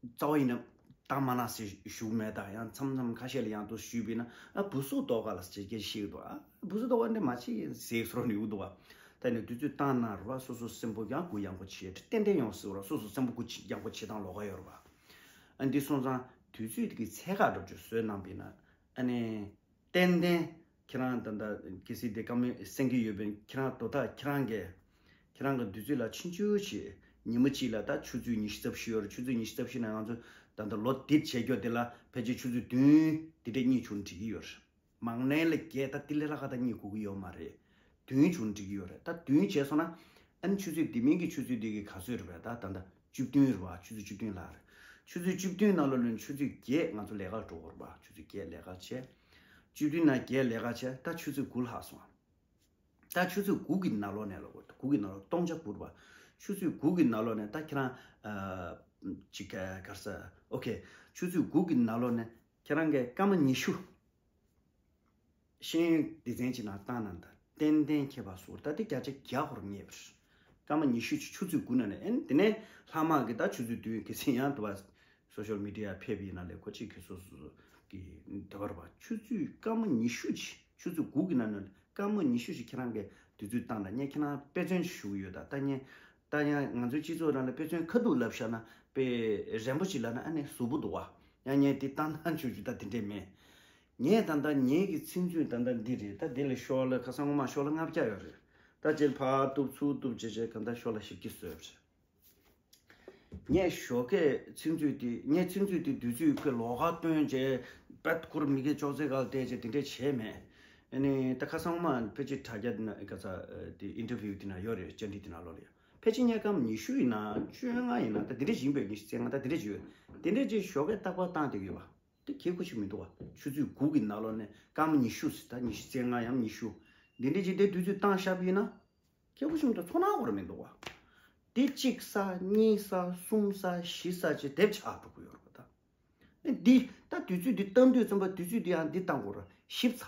རྩ་བ་ཡིན་ན་བཏང་མ་གནང་ཟེར་ཞུ་མེད། ད་ཡང་མཚམས་མཚམས་ཁ་ཤས་ལ་ཡང་དུ་ཞུས་པས་ན། ཨ་བུ་སུ་ཏོ་ག་ལ་ཟེར་སྐད་ཤེས་ཀྱི་འདུག་ཨ་བུ་སུ་ཏོ་ག་འདྲ་མ་བྱེད་ཟེར་སོ་ནི་འུ་འདུག་བ། ད་ནི་དུས་ཚོད་བཏང་ན་ར་བ་སོ་སོ་སེམས་པོ་ཡང་གུ་ཡངས་པོ་བྱེད། ཏན་ཏན་ཡོང་ཟེར་བ་ར། སོ་སོ་སེམས་པོ་གུ་ཡངས་པོ་བྱེད་སྟངས་ལོགས་ཀ་ཡོད་ར་བ། ཨ་འདི་སོང་ཙང་དུས་ཚོད་དེ་གི་ཚད་བཀག་འགྲོ་རྒྱུ་བཟོས་གནང་པས་ན། ཨ་ནི་ཏན་ཏན་ཁྱེད་རང་ད་ལྟ་གལ་སྲིད་དེ་བཀའ་མོལ་གསན་གྱི་ཡོད་པས་ན། ཁྱེད་རང་དོ་བདག་ཁྱེད་རང་གིས་ཁྱེད་རང་གི་དུས་ཚོད་ལ་ཆུང་ཆུང་ཞིག་ཉི་མ་གཅིག་ལ་ད་ཆུ་ཚོད་ཉི་ཤུ་རྩ་བཞི་ཡོད་རེད། ཆུ་ཚོད་ཉི་ཤུ་རྩ་བཞི་ནང་ང་ཚོ་ད་ལྟ་ལོ་འདི་བྱེད་རྒྱུ་དེ་ལ་ཕལ་ཆེར་ཆུ་ཚོད་བདུན་དེ་འདྲས་གཉིས་བྱུང་འགྲིག་གི་ཡོད་རེད། མང་ནས་ལ་བརྒྱད། ད་དེ་ལས་ལྷག་ག་ད་གཉིས་དགོས་ཀྱི་ཡོད་མ་རེད། བདུན་བྱུང་འགྲིག་གི་ཡོད་རེད། ད་བདུན་བྱས་སོང་ན་ཨ་ནི་ཆུ་ཚོད་དེ་མིན་གྱི་ཆུ་ཚོད་དེ་གི་ག་ཚོད་རེད་པས། ད་ད་ད་བཅུ་བདུན་རེད་པ། ཆུ་ཚོད་བཅུ་བདུན་ལྷག་རེད། ཆུ་ཚོད་བཅུ་བདུན་ནང་ལོགས་ལ་ཆུ་ཚོད་བརྒྱད་ང་ཚོ་ལས་ཀར་འགྲོ་དགོས་རེད་པ། ཆུ་ཚོད་བརྒྱད་ལས་ཀ་བྱས། བཅུ་བདུན་ནང་བརྒྱད་ལས་ཀ་བྱས། ད་ཆུ་ཚོད་དགུ་ལྷག་སོང་། ད་ཆུ་ཚོད་དགུ་གི་ནང་ལོགས་ནས་ལབ་དགོས། དགུ་གི་ནང་ལོགས་སྟོང་ཆ་དགུ་རེད་པ། ཆུ་ཚོད་དགུ་གི་ནང་ལོགས་ནས་ད་ཁྱེད་རང་ཨ་ཅིག་ག་ག་རེ་ཟེར། ཨོ་ཁེ། ཆུ་ཚོད་དགུ་གི་ནང་ལོགས་ནས་ཁྱེད་རང་གིས་སྐར་མ་ཉི་ཤུ་ཤེས་ཡོན་སྡེ་ཚན་གྱི་ནང་བཏང་ན་ད་ཏན་ཏན་ཁྱད་པར་ཟུར། ད་དེ་བརྒྱ་ཆ་བརྒྱ་སྐོར་རྙེད་པ་རེད། སྐར་མ་ཉི་ཤུ་ཆུ་ཚོད་དགུ་ནང་ནས། ཨེ་ནི་དེ་ནས་ལྷག་མ་གི་ད་ཆུ་ཚོད་བདུན་གི་ཚེ་ཡང་དུ་བ་སོ་ཤལ་མི་ཌི་ཡ་ཕེབས་ཡིན་ན་ལས་ཁོ་གཅིག་གི་སོ་སོ་གི་དུ་བར་བ། ཆུ་ཚོད་སྐར་མ་ཉི་ཤུ་ཅིག་ཆུ་ཚོད་དགུ་གི་ནང་ནས་སྐར་མ་ཉི་ཤུ་ཅིག་ཁྱེད་རང་གི་དུས་ཚོད་བཏང་ན། ངས་ཁྱེད་རང་དཔེ་མཚོན་ཞུ་གི་ཡོད། ད་ད་ངས་ད་ཡང་ང་ཚོའི་སྤྱི་ཚོགས་ནང་ལ་དཔེ་མཚོན་ཁ་ཐུག་ལབ་བཞག་ན་དཔེ་རན་པོ་ཅིག་ལབ་ན་ཨ་ནི་ཟུར་པོ་འདུག་བ། ཡང་ངས་འདི་བཏང་ཐང་ཆུ་ཆུ་ད་དེ་འདྲས་མེད། ངས་ད་ལྟ་ངེད་ཀྱི་ཚིག་མཛོད་ད་ལྟ་འདི་རེད། ད་དེ་ལས་ཤོག་ལྷེ་ཁ་སང་ངོ་མ་ཤོག་ལྷེ་ལྔ་བརྒྱ་ཡོད་རེད། ད་ཅེར་ཕར་གཏུབ་ཚུར་གཏུབ་བྱས་བྱས་གང་ལྟར་ཤོག་ལྷེ་བཞི་བརྒྱ་བཟོས་རེད། ངས་ཞོགས་ཀས་ཚིག་མཛོད་དེ། ངས་ཚིག་མཛོད་དེ་དུས་ཚོད་ཁོས་ལོགས་ཀ་བཏོན་བྱས་པད་ཁུར་མི་གི་ཅོག་ཙེ་སྒང་བལྟས་བྱས་དེ་འདྲས་བྱས་མེད། ཨ་ནི་ད་ཁ་སང་ངོ་མ་ཕལ་ཆེར་དྲ་རྒྱ་འདི་ན་ག་ཚ་དེ་ཨིན་ཊར་བིའུ་འདི་ན་ཡོད་རེད། བཅར་འདྲི་འདི་ན་ལོག་ལ་ཡ། ཕལ་ཆེར་ངས་སྐར་མ་ཉི་ཤུ་ཡིན་ན་བཅོ་ལྔ་ཡིན་ན་ད་དེ་འདྲས་ཡིན་པས། ཉི་ཤུ་རྩ་ལྔ་ད་དེ་འདྲས་ཡོད། དེ་འདྲས་ཅིག་ཞོགས་ཀས་རྟག་པར་བཏང་བསྡད་ཀྱི་ཡོད་པ། དེ་ཁེ་ཁུ་ཞིག་མི་འདུག་བ། ཆུ་ཚོད་དགུ་གི་ནང་ལོགས་ནས་སྐར་མ་ཉི་ཤུ་ཟེར། ད་ཉི་ཤུ་རྩ་ལྔ་ཡང་ཉི་ཤུ། འདི་འདྲས་ཅིག་དེ་དུས་ཚོད་བཏང་བཞག་པ་ཡིན་ན་ཁེ་ཁུ་ཞིག་མི་འདུག་ཚོར་སྣང་འོར་མི་འདུག་བ། དེ་གཅིག་ས་གཉིས་ས་གསུམ་ས་བཞི་ས་ཅིག་དེབ་ཆགས་འགྲོ་གི་ཡོད་རེད་པ། ད་འདི་ད་དུས་ཚོད་འདི་བཏང་དུས་ཙམ་པ་དུས་ཚོད་འདི་ཡང་འདི་བཏང་དགོས་ར། ཞིབ་ཚགས་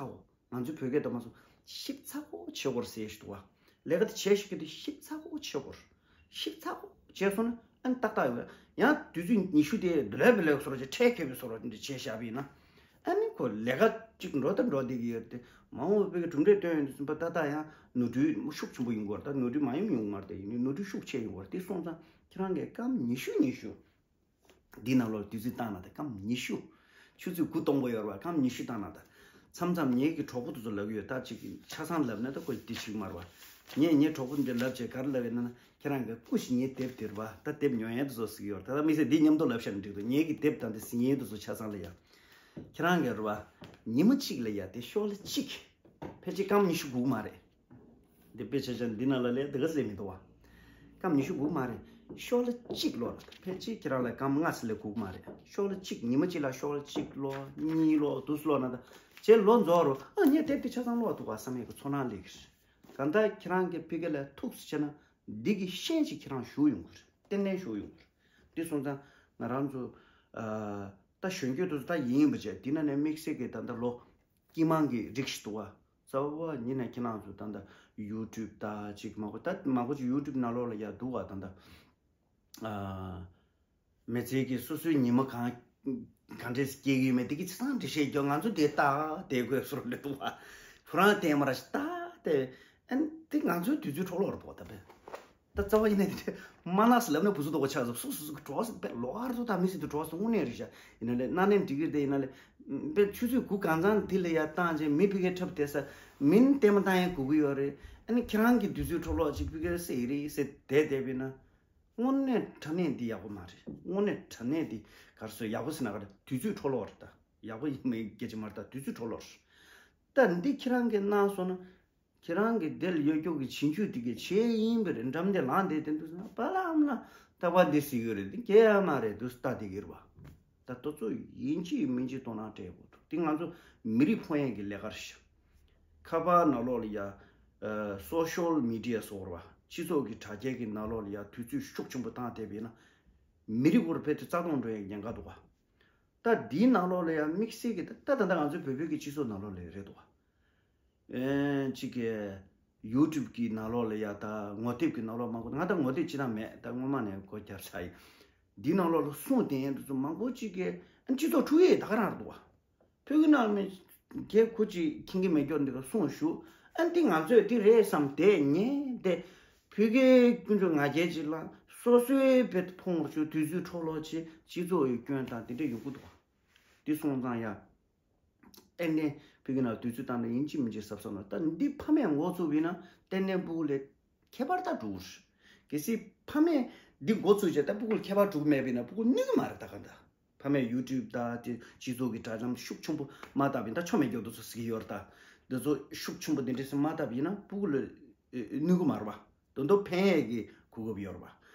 པོ། ང་ཚོའི་བོད་སྐད་དུ་མ་སོང་། ཞིབ་ཚགས་པོ་བྱེད་དགོས་རེད་ཟེར་ཞིག་འདུག་བ། ལས་ཀ་དེ་བྱེད་ཤེས་ཀྱི་དེ་ཞིབ་ཚགས་པོ་བྱེད་དགོས་རེད། ཞིབ་ཚགས་པོ་བྱས་སོང་ན་ཨ་ནི་ཏག་ཏག་ཡོད། ཡང་དུས་ཚོད་ཉི་ཤུ་དེ་ལོས་པའི་ལོས་སོར་བྱས་ཁྲལ་ཁེ་པའི་སོར་བ་འདི་བྱས་བཞག་པ་ཡིན་ན། ཨ་ནི་ཁོ་ལས་ཀ་གཅིག་འགྲོ་ད་འགྲོ་བསྡད་ཀྱི་ཡོད་དེ། མ་འོངས་པའི་གྲུབ་འབྲས་སྟོན་ཡོང་དུས་ཙམ་པ་ཏག་ཏག་ཡང་ནོར་འཁྲུལ་ཤུགས་ཆེན་པོ་ཡོང་གི་ཡོད་རེད། ད་ནོར་འཁྲུལ་མ་ཡོང་ཡོང་མ་རེད། དེ་ཡིན་ནོར་འཁྲུལ་ཤུགས་ཆེ་ཡོང་གི་ཡོད་རེད། དེ་སོང་ཙང་ཁྱེད་རང་གིས་སྐར་མ་ཉི་ཤུ་ཉི་ཤུ། འདི་ནང་ལོགས་དུས་ཚོད་བཏང་ན་ད་སྐར་མ་ཉི་ཤུ། ཆུ་ཚོད་དགུ་སྟོང་པོ་ཡོད་རེད་པ། སྐར་མ་ཉི་ཤུ་བཏང་ན་ད། མཚམས་མཚམས་ངེད་ཀྱི་གྲོགས་པོ་དེ་ཚོ་ལབ་ཀྱི་ཡོད། ད་ཅིག་ཆ་ཚང་ལབ་ན་ད་ཁོ་འདི་ཞིག་མ་རེད་པ། ངས་ངའི་གྲོགས་པོ་འདི་ལབ་བྱས་ག་རེ་ལབ་ཡོད་ན། ཁྱེད་རང་གི་སྐུ་ཞིག་ངའི་དེབ་དེ་རེད་པ། ད་དེབ་ཉོ་ཡས་དེ་ཚོ་ཟེར་གྱི་ཡོད་རེད། ད་ད་དམིགས་བསལ་འདི་མཉམ་དུ་ལབ་བཞག་ན་འགྲིག་འདུག་ངེད་ཀྱི་དེབ་དང་དེ་གཟིགས་མཁན་དེ་ཚོ་ཆ་ཚང་ལ་ཡ། ཁྱེད་རང་གི་རེད་པ། ཉི་མ་གཅིག་ལ་ཡ་དེ་ཤོག་ལྷེ་གཅིག་ཕལ་ཆེར་སྐར་མ་ཉི་ཤུ་སྒུག་མ་རེད། འདི་དཔེ་ཆ་ཆ་འདི་ནང་ལ་ལས་འདི་ག་ཟེར་མི་འདུག་བ། སྐར་མ་ཉི་ཤུ་སྒུག་མ་རེད། ཤོག་ལྷེ་གཅིག་ཀློག་ལ་ཕལ་ཆེར་ཁྱེད་རང་ལ་སྐར་མ་ལྔ་ཙམ་ལས་སྒུག་མ་རེད། ཤོག་ལྷེ་གཅིག་ཉི་མ་གཅིག་ལ་ཤོག་ལྷེ་གཅིག་ཀློག་གཉིས་ཀློག་དུས་ཀློག་ན་ད་རྗེས་ལོ་རྫོགས་རུ་ཨ་ངས་དེབ་འདི་ཆ་ཚང་ཀློག་འདུག་ག་བསམ་ཡས་ཀྱི་ཚོར་སྣང་སླེབས་ཀྱི་རེད། གང་ལྟར་ཁྱེད་རང་གི་ཕི་གེ་ལ་ཐུགས་སུ་ཆེ་ན་འདི་གི་ཤན་ཅིག་ཁྱེད་རང་ཞུགས་ཡོང་གི་རེད། ཏན་ཏན་ཞུགས་ཡོང་གི་རེད། འདི་སོང་ཙང་ང་རང་ཚོ་ཨ་ད་གཞོན་སྐྱེས་དེ་ཚོ་ད་ཡིན་པ་བྱས་འདི་ན་ནས་དམིགས་བསལ་གྱི་ད་ལྟ་ལོ། སྐྱིད་མང་གི་རིགས་ཤིག་འདུག་བ། རྩ་བ་ཉིད་ནས་ཁྱེད་རང་ཚོ་ད་ལྟ་ཡུ་ཊུབ་ད་ཅིག་མང་པོ་ད་མང་པོ་ཅིག་ཡུ་ཊུབ་ནང་ལོགས་ལ་ཡ་འདུག་བ། ད་ལྟ་ཨ་མི་ཚེ་གི་སོ་སོའི་ཉི་མ་གང་གང་འདྲས་སྐྱེལ་གི་ཡོད་མེད་དེ་གི་ཆ་ཚང་འགྲེལ་བཤད་རྒྱག་ང་ཚོ་དེ་ལྟ་དེ་དགོས་སོར་ལ་འདུག་བ། ཁོ་རང་བལྟས་མ་ར་ཞིག་ལྟ་དེ་ཨན་དེ་ང་ཚོའི་དུས་ཚོད་འཕྲོ་བརླག་རེད་པོ་ད་པས། ད་རྩ་བ་ཡིན་ན་དེ་འདྲ་མ་ལགས་སུ་ལབ་ན་བུ་ཚོ་ལྟོ་གོ་ཆགས་སོང་། སུ་སུ་སུ་གི་གྲོགས་སུ་པད་ལོག་ཨར་ཚོ་ད་མི་སྲིད་དུ་གྲོགས་སུ་དངོས་གནས་རེད་ཤག་ཡིན་ན་ལས་སྣ་ནས་འགྲིག་གི་རེད། དེ་ཡིན་ན་ལས་པད་ཆུ་ཚོད་དགུ་གང་ཚང་འདི་ལ་ཡ་བཏང་རྗེས་མི་ཕི་གའི་འཁྲབ་བསྡད་ས་མིན་ལྟད་མོ་བཏང་ཡ་དགོས་ཀྱི་ཡོད་རེད། ཨ་ནི་ཁྱེད་རང་གི་དུས་ཚོད་འཕྲོ་བརླག་ཅིག་ཕི་གའི་སེ་ཡི་རེད་སེ་བསྡད་བསྡད་པས་ན་དངོས་གནས་དྲང་གནས་འདི་ཡག་པོ་མ་རེད། དངོས་གནས་དྲང་གནས་འདི་ག་རེ་ཟེར་ཡག་པོ་ཟེར་ན་ག་རེ་དུས་ཚོད་འཕྲོ་བརླག་རེད། ད་ཡག་པོ་ཡིན་མིན་སྐད་ཆ་མ་རེད། ད་དུས་ཚོད་འཕྲོ་བརླག་རེད། ད་འདི་ཁྱེད་རང་གིས་གནང་སོང་ན། ཁྱེད་རང་གི་དེ་ལ་ཡོད་རྒྱུ་གི་བྱིན་ཆུ་དེ་གའི་ཆེ་ཡིན་པ་རེད། འགྲམ་དེ་ལངས་བསྡད་དེ་འདུག་ཟེར་ན་པ་ལ་ཨམ་ལ་ཐག་པ་འདི་ཟིག་ཡོད་རེད། འདི་སྐྱེ་ཡ་མ་རེད་འདུག་ལྟ་བསྡད་ཀྱི་རེད་བ། ད་དེ་ཚོ་ཡིན་གཅིག་མིན་གཅིག་དོ་སྣང་སྤྲད་དགོས་འདུག་དེ་ང་ཚོ་མི་རིགས་ཕོན་ཡས་ཀྱི་ལས་ཀ་རེད་ཤག་ཁ་པར་ནང་ལོགས་ལ་ཡ། སོ་ཤལ་མི་ཌི་ཡ་ཟེར་བ། སྤྱི་ཚོགས་ཀྱི་དྲ་རྒྱའི་གི་ནང་ལོགས་ལ་ཡ་དུས་ཚོད་ཤུགས་ཆེན་པོ་བཏང་བསྡད་པ་ཡིན་ན། མི་རིགས་ཁོ་རང་རྦད་དེ་རྩ་སྟོངས་འགྲོ་ཡའི་ཉེན་ཁ་འདུག་བ། ད་འདིའི་ནང་ལོགས་ལ་ཡང་དམིགས་བསལ་གྱི་ད་ད་ད་ལྟ་ང་ཚོའི་བོད་བོད་ཀྱི་སྤྱི་ཚོགས་ནང་ལོགས་ལ་རེད་འདུག་བ། ཨེ་གཅིག་གི་ཡུ་ཊུབ་ཀྱི་ནང་ལོགས་ལ་ཡ་ད་ངོ་དེབ་ཀྱི་ནང་ལོགས་མང་པོ་ང་ད་ངོ་དེབ་ཅི་ད་མེད་ད་སྔོན་མ་ནས་སྒོ་རྒྱབ་ཚར་ཡིན། འདིའི་ནང་ལོགས་ལ་གསུང་དེ་ཡན་དུ་ཚོ་མང་པོ་གཅིག་གི་ཨ་སྤྱི་ཚོགས་འཁྲུག་ཡས་ད་ག་རང་རེད་འདུག་བ། བོད་ཀྱི་ནང་མི་རྒྱལ་ཁུ་ཅིག་ཁྱིང་གི་མེད་སྐྱོར་འདི་ག་གསུངས་ཞུ། ཨ་འདི་ང་ཚོས་འདི་རེད་བསམ་དེ་ཉན་དེ། བོད་ཀྱི་ཀུན་སྤྱོད་ང་རྒྱལ་ཅིག་ལ་སོ་སོའི་བེད་ཕོངས་ཞུ་དུས་ཚོད་འཕྲོ་བརླག་ཆེ་སྤྱི་ཚོགས་ཡི་སྐྱོན་དང་དེ་འདྲ་ཡོང་གི་འདུག་འདི་སོང་ཙང་ཡ། ཨ་ནི་བོད་ཀྱི་ནང་དུས་ཚོད་བཏང་ནས་ཡིན་གཅིག་མིན་གཅིག་གཟབ་གཟབ་ན་ད་འདི་ཕ་མས་འགོ་ཚུགས་པ་ཡིན་ན་ཏན་ཏན་སྤུ་གུ་ལ་ཁྱད་པར་ད་འགྲོ་གི་རེད། གལ་སྲིད་ཕ་མས་འདི་འགོ་ཚུགས་བྱས་ད་སྤུ་གུ་ལ་ཁྱད་པར་འགྲོ་གི་མེད་པ་ཡིན་ན་སྤུ་གུ་གནོད་གི་མ་རེད་ད་ག་ད། ཕ་མས་ཡུ་ཊུབ་དང་དེ་སྤྱི་ཚོགས་ཀྱི་དྲ་ལམ་ཤུགས་ཆེན་པོ་མ་བཏབ་པ་ཡིན་ད་ཆོ་མེད་རྒྱུ་དེ་ཚོ་ཟེར་གྱི་ཡོད་རེད་ད། འདི་ཚོ་ཤུགས་ཆེན་པོ་འདི་འདྲས་སེ་མ་བཏབ་པ་ཡིན་ན་སྤུ་གུ་ལ་ཨེ་ཨེ་གནོད་གི་མ་རེད་བ། དོན་དུ་ཕན་ཡས་ཀྱི་གོ་སྐབས་ཡོད་རེད་བ།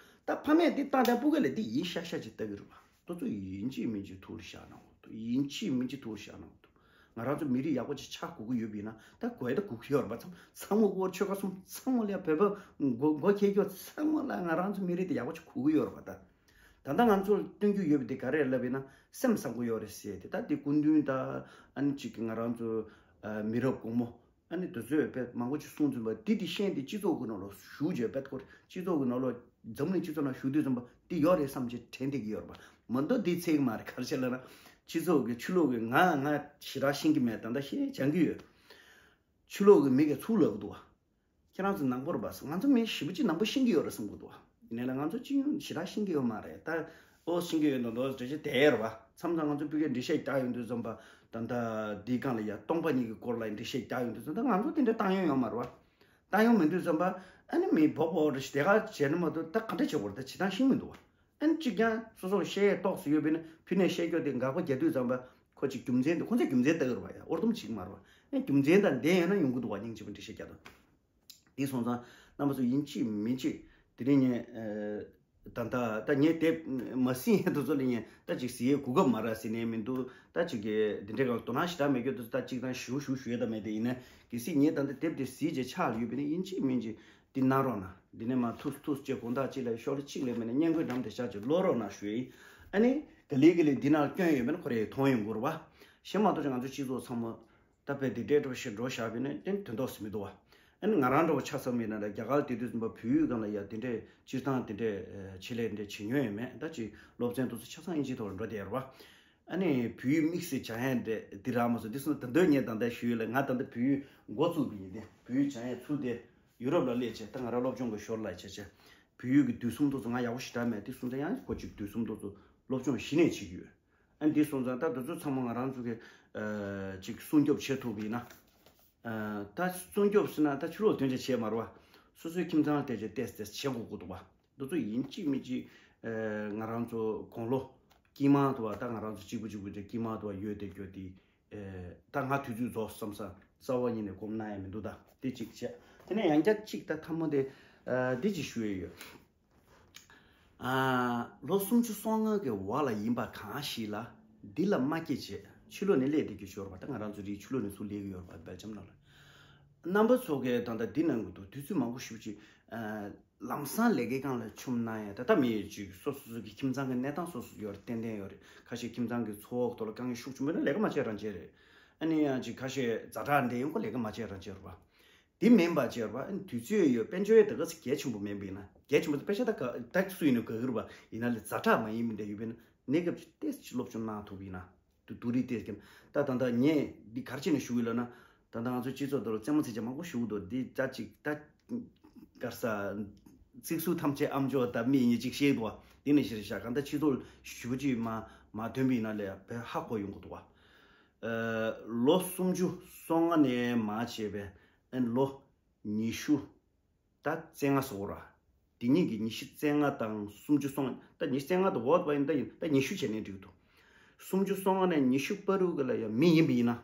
ད་ཕ་མས་འདི་བཏང་དང་སྤུ་གུ་ལ་འདི་ཡིན་ཤག་ཤག་ཅིག་ལྟ་གི་རེད་བ། དེ་ཚོ་ཡིན་གཅིག་མིན་གཅིག་ཐུགས་ལ་བཞག་གནང་དགོས་འདུག་ཡིན་གཅིག་མིན་གཅིག་ཐུགས་ལ་བཞག་གནང་དགོས་འདུག་ང་རང་ཚོ་མི་རིགས་ཡག་པོ་ཅིག་ཆགས་དགོས་ཀྱི་ཡོད་པ་ཡིན་ན་ད་དགོས་ད་དགོས་ཀྱི་ཡོད་རེད་བ། ཚང་ཚང་མ་སྐོར་ཆོལ་ཁ་གསུམ་ཚང་མ་ལ་ཡ་བོད་པ་མགོ་མགོ་འཁྱེར་རྒྱུ་ཚང་མ་ལ་ང་རང་ཚོ་མི་རིགས་འདི་ཡག་པོ་ཅིག་དགོས་ཀྱི་ཡོད་རེད་བ་ད། ད་ལྟ་ང་ཚོར་སྟོན་རྒྱུ་ཡོད་པ་དེ་ག་རེ་ལབ་ཡིན་ན་སེམས་བཟང་པོ་ཡོད་རེད་ཟེར་ཏེ་ད་དེ་སྐུ་མདུན་དང་ཨ་ནི་གཅིག་གི་ང་རང་ཚོ་ཨ་མི་རབས་གོང་མོ་ཨ་ནི་དེ་ཚོས་དཔེ་མང་པོ་ཅིག་གསུངས་ཚུན་པ་དེ་དེ་ཤེས་ཏེ་སྤྱི་ཚོགས་ཀྱི་ནང་ལ་ཞུགས་བྱས་དཔེ་ཁོ་སྤྱི་ཚོགས་ཀྱི་ནང་ལ་འཛམ་གླིང་སྤྱི་ཚོགས་ནང་ཞུགས་དུས་ཚུན་པ་དེ་ཡོད་རེད་བསམ་གྱི་དྲན་བསྡད་ཀྱི་ཡོད་རེད་པ། མ་གཏོགས་དེ་ཚད་ཀྱི་མ་རེད། ག་རེ་བྱས་ལབ་ན་སྤྱི་ཚོགས་ཀྱི་ཆོས་ལུགས་ཀྱི་ང་ང་ཞེ་དྲག་ཤེས་ཀྱི་མེད། ད་ལྟ་ཤེས་སྦྱང་གི་ཡོད། ཆོས་ལུགས་ཀྱི་མི་གིས་ཚུར་ལབ་ཀྱི་འདུག་བ། ཁྱེད་རང་ཚོ་ནང་པ་རེད་པ། ང་ཚོ་མི་ཞེ་པོ་ཅིག་ནང་པ་ཤེས་ཀྱི་ཡོད་རེད་བསམ་གྱི་འདུག་བ། ཡིན་ནའི་ལ་ང་ཚོ་སྤྱི་ཡོངས་ཞེ་དྲག་ཤེས་ཀྱི་ཡོད་མ་རེད་ད། ཨོ་ཤེས་ཀྱི་ཡོད་མདོག་མདོག་འདྲ་ཅིག་བསྡད་ཡོད་རེད་པ། མཚམས་མཚམས་ང་ཚོ་ཕ་གིར་འགྲེལ་བཤད་རྒྱག་ཡོང་དུས་ཙམ་པ་ད་ལྟ་འདིའི་སྒང་ལ་ཡ་སྟོང་པ་ཉིད་ཀྱི་སྐོར་ལ་འགྲེལ་བཤད་རྒྱག་ཡོང་དུས་ཙམ་ད་ང་ཚོ་དེ་འདྲ་བཏང་ཡོང་ཡོད་མ་རེད་པ། བཏང་ཡོང་མི་འདུག་ཙམ་པ་ཨ་ནི་མི་སྦོ་སྦོ་འདྲ་ཞིག་དེ་ག་བྱས་ན་མ་གཏོགས་ད་ག་འདྲ་བྱེད་དགོས་རེད་ད་བྱེད་སྟངས་ཤེས་མི་འདུག་བ། ཨ་ནི་གཅིག་ཀྱང་སོ་སོར་བཤད་ཡས་ཏོག་ཙམ་ཡོད་པས་ན་ཕུ་ནས་བཤད་རྒྱུ་དེ་འགག་པ་རྒྱག་དུས་ཙམ་པ་ཁོ་ཅིག་རྒྱུ་མཚན་དེ་ཁོ་ཚོས་རྒྱུ་མཚན་ལྟ་གི་རེད་པ་ཡ། ཨོར་དུམ་ཅིག་མ་རེད་པ། ཨ་ནི་རྒྱུ་མཚན་དང་ལྡན་ཡོད་ན་ཡོང་གི་འདུག་བ། སྙིང་རྗེ་པོ་འགྲེལ་བཤད་རྒྱག་དང་། དེ་སོང་ཙང་རྣམ་པ་ཚོ་ཡིན་གཅིག་མིན་གཅིག་དེ་རིང་ངས་ཨ་ད་ད་ད་ངས་དེབ་མ་ཟིན་ཡས་དེ་ཚོ་ལ་ངས་ད་ཅིག་ཟིན་ཡས་གོ་སྐབས་མ་རག་ཟེར་ནས་མི་འདུག་ད་ཅིག་གི་འདི་འདྲའི་སྒང་དོ་སྣང་ཞེ་དྲག་མེད་རྒྱུ་དེ་ཚོ་ད་ཅིག་དང་ཞུ་ཞུ་ཞུ་ཡས་ད་མེད་དེ་ཡིན་ན་གལ་སྲིད་ངས་ད་ལྟ་དེབ་དེ་ཟིན་བྱས་ཆགས་ཡོད་པས་ན་ཡིན་གཅིག་མིན་གཅིག་འདི་གནང་རོགས་གནང་། འདི་ནས་མར་ཐུགས་ཐུགས་ཅེས་དགོངས་དག་ཅིག་ལ་ཤོག་ལེ་གཅིག་ལས་མེད་ན་སྙན་ཁོའི་འགྲམ་དེ་བཞག་ཅིག་ཀློག་རོགས་གནང་ཞུ་ཡིན། ཨ་ནི་ག་ལེ་ག་ལེ་འདི་ནང་སྐྱོན་ཡོད་མེད་ན་ཁོ་རེ་མཐོང་ཡོང་གི་རེད་པ། གཞན་མ་གཏོགས་ཅིག་ང་ཚོ་སྤྱི་ཚོགས་ཚང་མ་ད་དཔེ་འདི་འདྲའི་འགྲོ་ཞིག་འགྲོ་བཞག་པས་ན་དེ་དོན་དག་ཟེར་མི་འདུག་བ། ཨ་ནི་ང་རང་འདྲ་བོ་ཆ་ཚང་མིན་ན་ལ་རྒྱ་གར་དེ་དུས་ཙམ་པ་བོད་ཡིག་སྒང་ལ་ཡ་དེ་འདྲའི་སྤྱིར་བཏང་དེ་འདྲའི་ཆེད་ལས་འདྲ་བྱེད་མྱོང་ཡོད་མེད། ད་ཅིག་སློབ་ཚན་དེ་ཚོ་ཆ་ཚང་ཨིན་ཇིའི་ཐོག་ལ་འགྲོ་བསྡད་ཡོད་རེད་པ། ཨ་ནི་བོད་ཡིག་དམིགས་བསལ་སྦྱང་ཡས་འདི་འདི་རག་མ་སོང་། འདི་སོང་ད་འདོད་ཉེ་ད་ལྟ་ཞུས་ལ་ང་ད་ལྟ་བོད་ཡིག་འགོ་བཙུགས་པ་ཡིན་ཏེ་བོད་ཡིག་སྦྱང་ཡས་ཚུར་དེ་ཡུ་རོབ་ལ་སླེབས་བྱས་ད་ང་རང་སློབ་སྦྱོང་གི་ཞོར་ལ་བྱས་བྱས་བོད་ཡིག་གི་དུས་གསུམ་ཐོག་ཚོ་ང་ཡག་པོ་ཞེ་དྲག་མེད། འདི་སོང་ཙང་ཡང་ཁོ་ཅིག་དུས་གསུམ་ཐོག་ཚོ་སློབ་སྦྱོང་གཞི་ནས་བྱེད་ཀྱི་ཡོད། ཨ་འདི་སོང་ཙང་ད་འདི་ཚོ་ཚང་མ་ང་རང་ཚོ་གི་ཨ་ཅིག་སྲུང་སྐྱོབ་བྱེད་ཐུབ་པ་ཡིན་ན། ཨ་ད་སྲུང་སྐྱོབ་ཟེར་ན་ད་ཕྱི་ལོགས་དོན་ཆ་བྱས་མ་རེད་བ། སོ་སོའི་ཁྱིམ་ཚང་དེ་ཆ་ཏེས་ཏེས་བྱེད་དགོས་ཀྱི་འདུག་བ། འདི་ཚོ་ཡིན་གཅིག་མིན་གཅིག་ཨ་ང་རང་ཚོ་དགུང་ལོ་དཀྱིལ་མ་དུ་བ་ད་ང་རང་ཚོ་གཅིག་པུ་གཅིག་པུ་དེ་དཀྱིལ་མ་དུ་བ་ཡོད་དེ་གྱོད་དེ། ཨེ་ད་ང་དུས་ཚོད་རྫོགས་བསམ་ས་རྩ་བ་ཉིད་ནས་སྒོམ་གནང་ཡ་མི་འདུག་ད་དེ་གཅིག་བྱས། དེ་ནས་ཡང་བསྐྱར་གཅིག་ད་ཐ་མ་དེ་ཨ་འདི་གཅིག་ཞུ་ཡས་ཡོད། ཨ་ལོ་སུམ་ཅུ་སོ་ལྔ་གི་བར་ལ་ཡིན་པ་གང་ཞིག་ལ་འདི་ལ་མ་སྐྱེས་བྱས་ཕྱི་ལོགས་ནས་སླེབས་བསྡད་ཀྱི་ཡོད་རེད་པ། ད་ང་རང་ཚོ་རིགས་ཕྱི་ལོགས་ནས་ཚུར་སླེབས་ཀྱི་ཡོད་རེད་པ། སྦེལ་ཇམ་ནང་ལ། རྣམ་པ་ཚོ་གིས་ད་ལྟ་འདི་གནང་གི་འདུག་དུས་ཚོད་མང་པོ་ཞེ་པོ་ཅིག་ཨ་ལམ་སང་ལས་ཀའི་སྒང་ལ་མཆོང་གནང་ཡ་ད་ལྟ་མི་ཡོད་ཅིག་སོ་སོ་སོ་གི་ཁྱིམ་ཚང་གི་གནས་སྟངས་སོ་སོ་ཡོད་རེད། ཏན་ཏན་ཡོད་རེད། ཁ་ཤས་ཁྱིམ་ཚང་གི་འཚོ་བ་ཐོག་ལ་དཀའ་ངལ་ཤུགས་ཆེན་པོ་ཡོད་ན་ལས་ཀ་མ་བྱེད་རང་བྱེད་རེད། ཨ་ནི་ཡང་ཅིག་ཁ་ཤས་ཛ་དྲག་འདྲ་ཡོང་ཁོ་ལས་ཀ་མ་བྱེད་རང་བྱེད་རེད་པ། དེ་མིན་པ་བྱེད་རེད་པ། ཨ་ནི་དུས་ཚོད་ཡོད་དཔལ་འབྱོར་ཡོད་ད་ག་ཚོད་གལ་ཆེན་པོ་མིན་པ་ཡིན་ན་གལ་ཆེན་པོ་དཔེ་ཆ་ད་ག་ད་སུ་ཡིན་ན་དགའ་གི་རེད་པ། ཡིན་ན་ལས་ཛ་དྲག་མ་ཡིན་མིན་འདྲ་ཡོད་པས་ན་གནས་སྐབས་ཅིག་ཏོག་ཙམ་ཅིག་སློབ་སྦྱོང་གནང་ཐུབ་པ་ཡིན་ན། དུ་དུ་རི་ཏེ་ཀེམ། ད་ད་ད་ངས་འདི་ག་རེ་བྱས་ནས་ཞུ་གི་ལབ་ན། ད་ད་ང་ཚོའི་སྤྱི་ཚོགས་དེ་ལ་རྩེད་མོ་རྩེ་བྱ་མང་པོ་ཞུ་གི་འདུག་འདི་ད་ཅིག་ད་གར་ས་ཚིག་ཟུར་ཐམས་ཅད་ཨམ་ཅོག་ད་མི་ཡིན་ཅིག་ཤེས་འདུག་འདི་ནས་ཤེས་རེད་ཤག་གང་ལྟར་སྤྱི་ཚོགས་ཞུ་ཅིག་མ་མ་ཐོན་པའི་ནང་ལ་ཡ་བས་ཧ་གོ་ཡོང་གི་འདུག་བ། ལོ་སུམ་ཅུ་སོ་ལྔ་ནས་མ་བྱས་པའི་ཨན་ལོ་ཉི་ཤུ། ད་རྩེ་ལྔ་སོ་ར། དེ་གཉིས་ཀྱི་ཉི་ཤུ་རྩ་ལྔ་དང་སུམ་ཅུ་སོ་ལྔ། ད་ཉི་ཤུ་རྩ་ལྔ་དང་འོག་པ་ཡིན་ད་ཡིན་ད་ཉི་ཤུ་བྱས་ནས་འགྲིག་འདུག་སུམ་ཅུ་སོ་ལྔ་ནས་ཉི་ཤུ་བར་དུ་ག་ལ་ཡང་མི་ཡིན་པ་ཡིན་ན།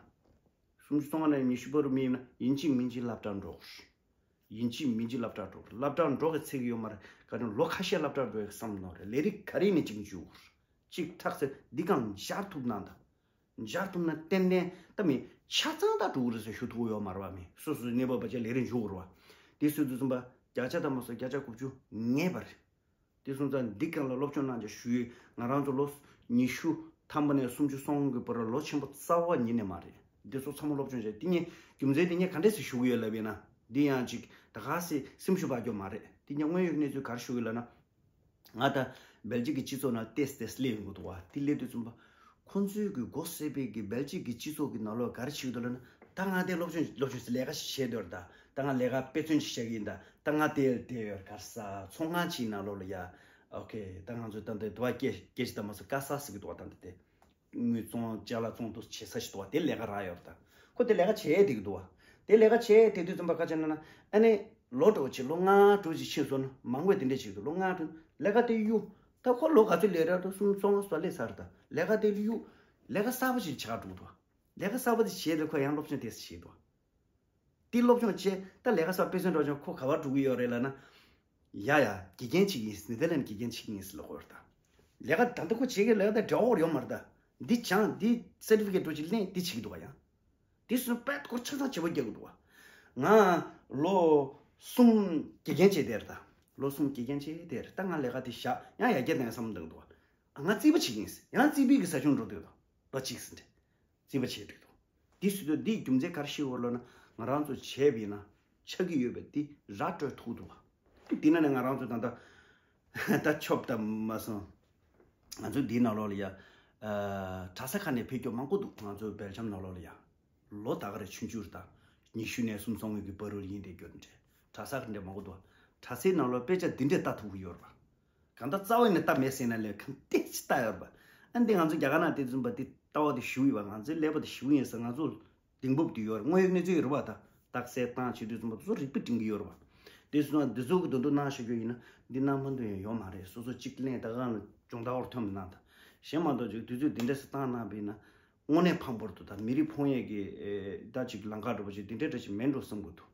སུམ་ཅུ་སོ་ལྔ་ནས་ཉི་ཤུ་བར་དུ་མི་ཡིན་ན་ཡིན་གཅིག་མིན་གཅིག་སློབ་གྲྭར་འགྲོ་དགོས། ཡིན་གཅིག་མིན་གཅིག་སློབ་གྲྭར་འགྲོ་དགོས། སློབ་གྲྭར་འགྲོ་གི་ཚེ་གི་ཡོད་མ་རེད། ག་དུས་ལོ་ཁ་ཤས་སློབ་གྲྭར་འགྲོ་ཡག་བསམ་ནོ་རེད། ལས་རིགས་ག་རེ་ནས་གཅིག་འཇུག་གཅིག་ཁྲག་ཚེ་འདི་གང་སྦྱར་ཐུབ་ན་ད། སྦྱར་ཐུབ་ན་ཏན་ཏན་ད་མི་ཆ་ཚང་ད་འགྲོ་གི་རེད་ཟེར་ཞུ་ཐུབ་ཡོད་མ་རེད་བ། མི་སོ་སོའི་གནས་བབ་བར་ཆད་ལས་རིང་འཇུག་རེད་བ། དེ་སོས་དུས་ཙམ་པ་བརྒྱ་ཆ་ད་མ་སོ་བརྒྱ་ཆ་དགུ་བཅུ་ངེས་པ་རེད། དེ་སོང་ཙང་འདི་གང་ལ་སློབ་སྦྱོང་གནང་བྱ་ཞུ་ཡི། ང་རང་ཚོ་ལོ་ཉི་ཤུ་ཐམ་པ་ནས་སུམ་ཅུ་སོང་གི་བར་ལ་ལོ་ཆེན་པོ་རྩ་བ་ཉིད་ནས་མ་རེད། འདི་ཚོ་ཚང་མ་སློབ་སྦྱོང་བྱས་དེ་ངས་རྒྱུ་མཚན་དེ་ངས་ག་འདྲས་སེ་ཞུ་གི་ཡོད་ལབ་ཡིན་ན། འདི་ཡང་ཅིག་ད་ག་སེ་སེམས་ཤུགས་བར་སྐྱོ་མ་རེད། དེ་ངས་དངོས་ཡོད་གནས་ཚུལ་ག་རེ་ཞུ་གི་ལབ་ན། ང་ད་སྦེལ་ཇིག་གི་སྤྱི་ཚོགས་ནང་ཏེས་ཏེས་སླེབས་ཡོང་གི་འདུག་བ། དེ་སླེབས་དུས་ཙམ་པ་ཁོང་ཚོའི་གི་མགོ་སེར་པའི་གི་སྦེལ་ཇིག་གི་སྤྱི་ཚོགས་ཀྱི་ནང་ལོགས་ག་རེ་བྱེད་ཀྱི་འདུག་ལབ་ན། ད་ང་དེ་སློབ་སྦྱོང་སློབ་སྦྱོང་ཟེར་ལས་ཀ་ཞིག་བྱས་འདུག་ད་ད་ང་ལས་ཀ་དཔེ་མཚོན་ཞིག་བྱེད་ཀྱི་ཡིན། ད་ད་ང་དེ་དེ་ཡོད་ག་རེ་ཟ་ཚོང་ཁང་ཅིག་ནང་ལོགས་ལ་ཡ། ཨོ་ཁེ། ད་ང་ཚོ་ད་འདི་དུ་བ་སྐད་སྐད་ཆ་ད་མ་སོ་ཀ་ས་ཟེར་གི་འདུག་བ། ད་འདི་དེ། དངུལ་བཙོང་ཅ་ལག་བཙོང་དུ་བྱེད་ས་ཞིག་འདུག་བ། དེ་ལས་ཀ་རག་ཡོད་རེད། ད་ཁོ་དེ་ལས་ཀ་བྱེད་བསྡད་ཀྱི་འདུག་བ། དེ་ལས་ཀ་བྱེད་བསྡད་དུས་ཙམ་པ་ཁ་ཆེ་ན་ན་ཨ་ནི་ལོ་དྲུག་ཅིག་ལོ་ལྔ་དྲུག་ཅིག་ཕྱིན་སོང་ན་མང་པོས་དེ་འདྲས་བྱེད་ཀྱི་འདུག་ལོ་ལྔ་དྲུག་ལས་ཀ་དེ་གཡུག་ད་ཁོ་ལོ་ག་ཚོད་ལས་རག་འདུག་སུམ་ཅུ་སོ་ལྔ་སོ་ལས་ཚར། ད་ལས་ཀ་དེ་གཡུག་ལས་ཀ་གསར་པ་ཞིག་ཆགས་འགྲོ་གི་འདུག་བ། ལས་ཀ་གསར་པ་དེ་བྱེད་དུས་ཁོ་ཡང་སློབ་སྦྱོང་དེ་བྱེད་འདུག་བ། དེ་སློབ་སྦྱོང་བྱས་ད་ལས་ཀ་གསར་དཔེ་མཚོན་འདྲ་བྱུང་ཁོ་ག་བར་འགྲོ་གི་ཡོད་རེད་ལབ་ན། ཡ་ཡ་དགེ་རྒན་ཅིག་ཡིན། ནེ་ཐར་ལན་དགེ་རྒན་ཅིག་ཡིན་ཟེར་ལབ་ཀྱི་ཡོད་རེད། ད་ལས་ཀ་ད་ལྟ་ཁོ་བྱེད་ཀྱི་ལས་ཀ་དང་འབྲེལ་བ་ཡོད་མ་རེད། ད་འདི་སྦྱངས་འདི་སར་ཊི་ཕི་ཀེ་ཊི་འདྲ་ཅིག་ལེན་འདི་བྱེད་ཀྱི་འདུག་ག་ཡང་། འདི་སོང་པད་སྐོར་ཆ་ཚང་བྱེད་པོ་རྒྱག་གི་འདུག་ག་ང་ལོ་གསུམ་དགེ་རྒན་བྱས་བསྡད་རེད། ད་ལོ་གསུམ་དགེ་རྒན་བྱས་བསྡད་རེད། ད་ང་ལས་ཀ་དེ་བཞག་ཡང་ཡར་རྒྱས་གཏོང་བསམ་བཏང་གི་འདུག་ག་ང་རྩིས་པ་བྱེད་ཀྱི་ཡིན། ཡང་རྩིས་པའི་གི་ས་ཆུང་འགྲོ་འདོད་འདུག་ལོ་གཅིག་ཟིན་ཏེ། རྩིས་པ་བྱེད་འདོད་འདུག་འདི་སྲིད་དོ་འདིའི་རྒྱུ་མཚན་ག་རེ་ཤེས་འོར་ལོ་ན། ང་རང་ཚོ་བྱས་པ་ཡིན་ན་ཆགས་ཀྱི་ཡོད་པ་འདི་ར་སྤྲོད་ཐུབ་འདུག་འདི་ན་ནས་ང་རང་ཚོ་ད་ལྟ་ད་ཆོབ་ད་མ་སོང་། ང་ཚོ་འདིའི་ནང་ལོགས་ལ་ཡ། གྲྭ་ས་ཁག་ནས་ཕེབས་སྐྱོད་མང་པོ་འདུག་ང་ཚོ་སྦེལ་ཇམ་ནང་ལོགས་ལ་ཡ། ལོ་ད་ག་རེ་ཆུང་ཆུང་རེད། ད་ཉི་ཤུ་ནས་སུམ་ཅུ་སོང་བའི་གི་བར་རུ་ཡིན་བསྡད་རྒྱུ་འདྲ། གྲྭ་ས་ཁག་འདྲ་མང་པོ་འདུག་གྲྭ་སའི་ནང་ལོགས་དཔེ་ཆ་འདི་འདྲས་ལྟ་ཐུབ་ཀྱི་ཡོད་རེད་པ། གང་ལྟར་རྩ་བ་ནས་ལྟ་མེད་ཟེར་ན་ལས་གང་ལྟས་ཅི་ལྟ་ཡོད་པ། ཨ་འདི་ང་ཚོ་རྒྱ་གར་ནང་དེ་ཚུན་པ་དེ་ལྟ་བ་དེ་ཞུ་ཡོད་པ། ང་ཚོའི་ཀླད་པ་དེ་ཞུ་ཡིན་ཟེར། ང་ཚོ་གདེང་སྤོབས་དེ་ཡོད་རེད། དངོས་ཡོད་གནས་ཚུལ་ཡོད་རེད་པ། ད་རྟགས་གསལ་བཏང་བྱེད་དུས་ཚུན་པ་དེ་ཚོ་རིག་པ་སྒྲིང་གི་ཡོད་རེད་པ། དེ་སོང་ཙང་འདི་ཚོ་གི་འདུ་འདུ་གནང་བཞག་རྒྱུ་ཡིན་ན་འདི་གནང་མ་འདུ་ཡང་ཡོད་མ་རེད། སོ་སོ་གཅིག་ལེན་ད་གང་ལ་སྦྱོང་བརྡར་བར་ཐོན་མི་གནང་ད། གཞན་མ་གཏོགས་ཅིག་དུས་ཚོད་འདི་འདྲ་ཞིག་བཏང་གནང་བ་ཡིན་ན། དངོས་གནས་ཕངས་པོ་རེད་འདུག་ད་མི་རིགས་ཕོངས་ཡས་ཀྱི་ཨེ་ད་ཅིག་ལམ་ཁ་འདྲ་པོ་ཅིག་འདི་འདྲ་འདྲ་ཞིག་མེད་འགྲོ་བསམ་གྱི་འདུག་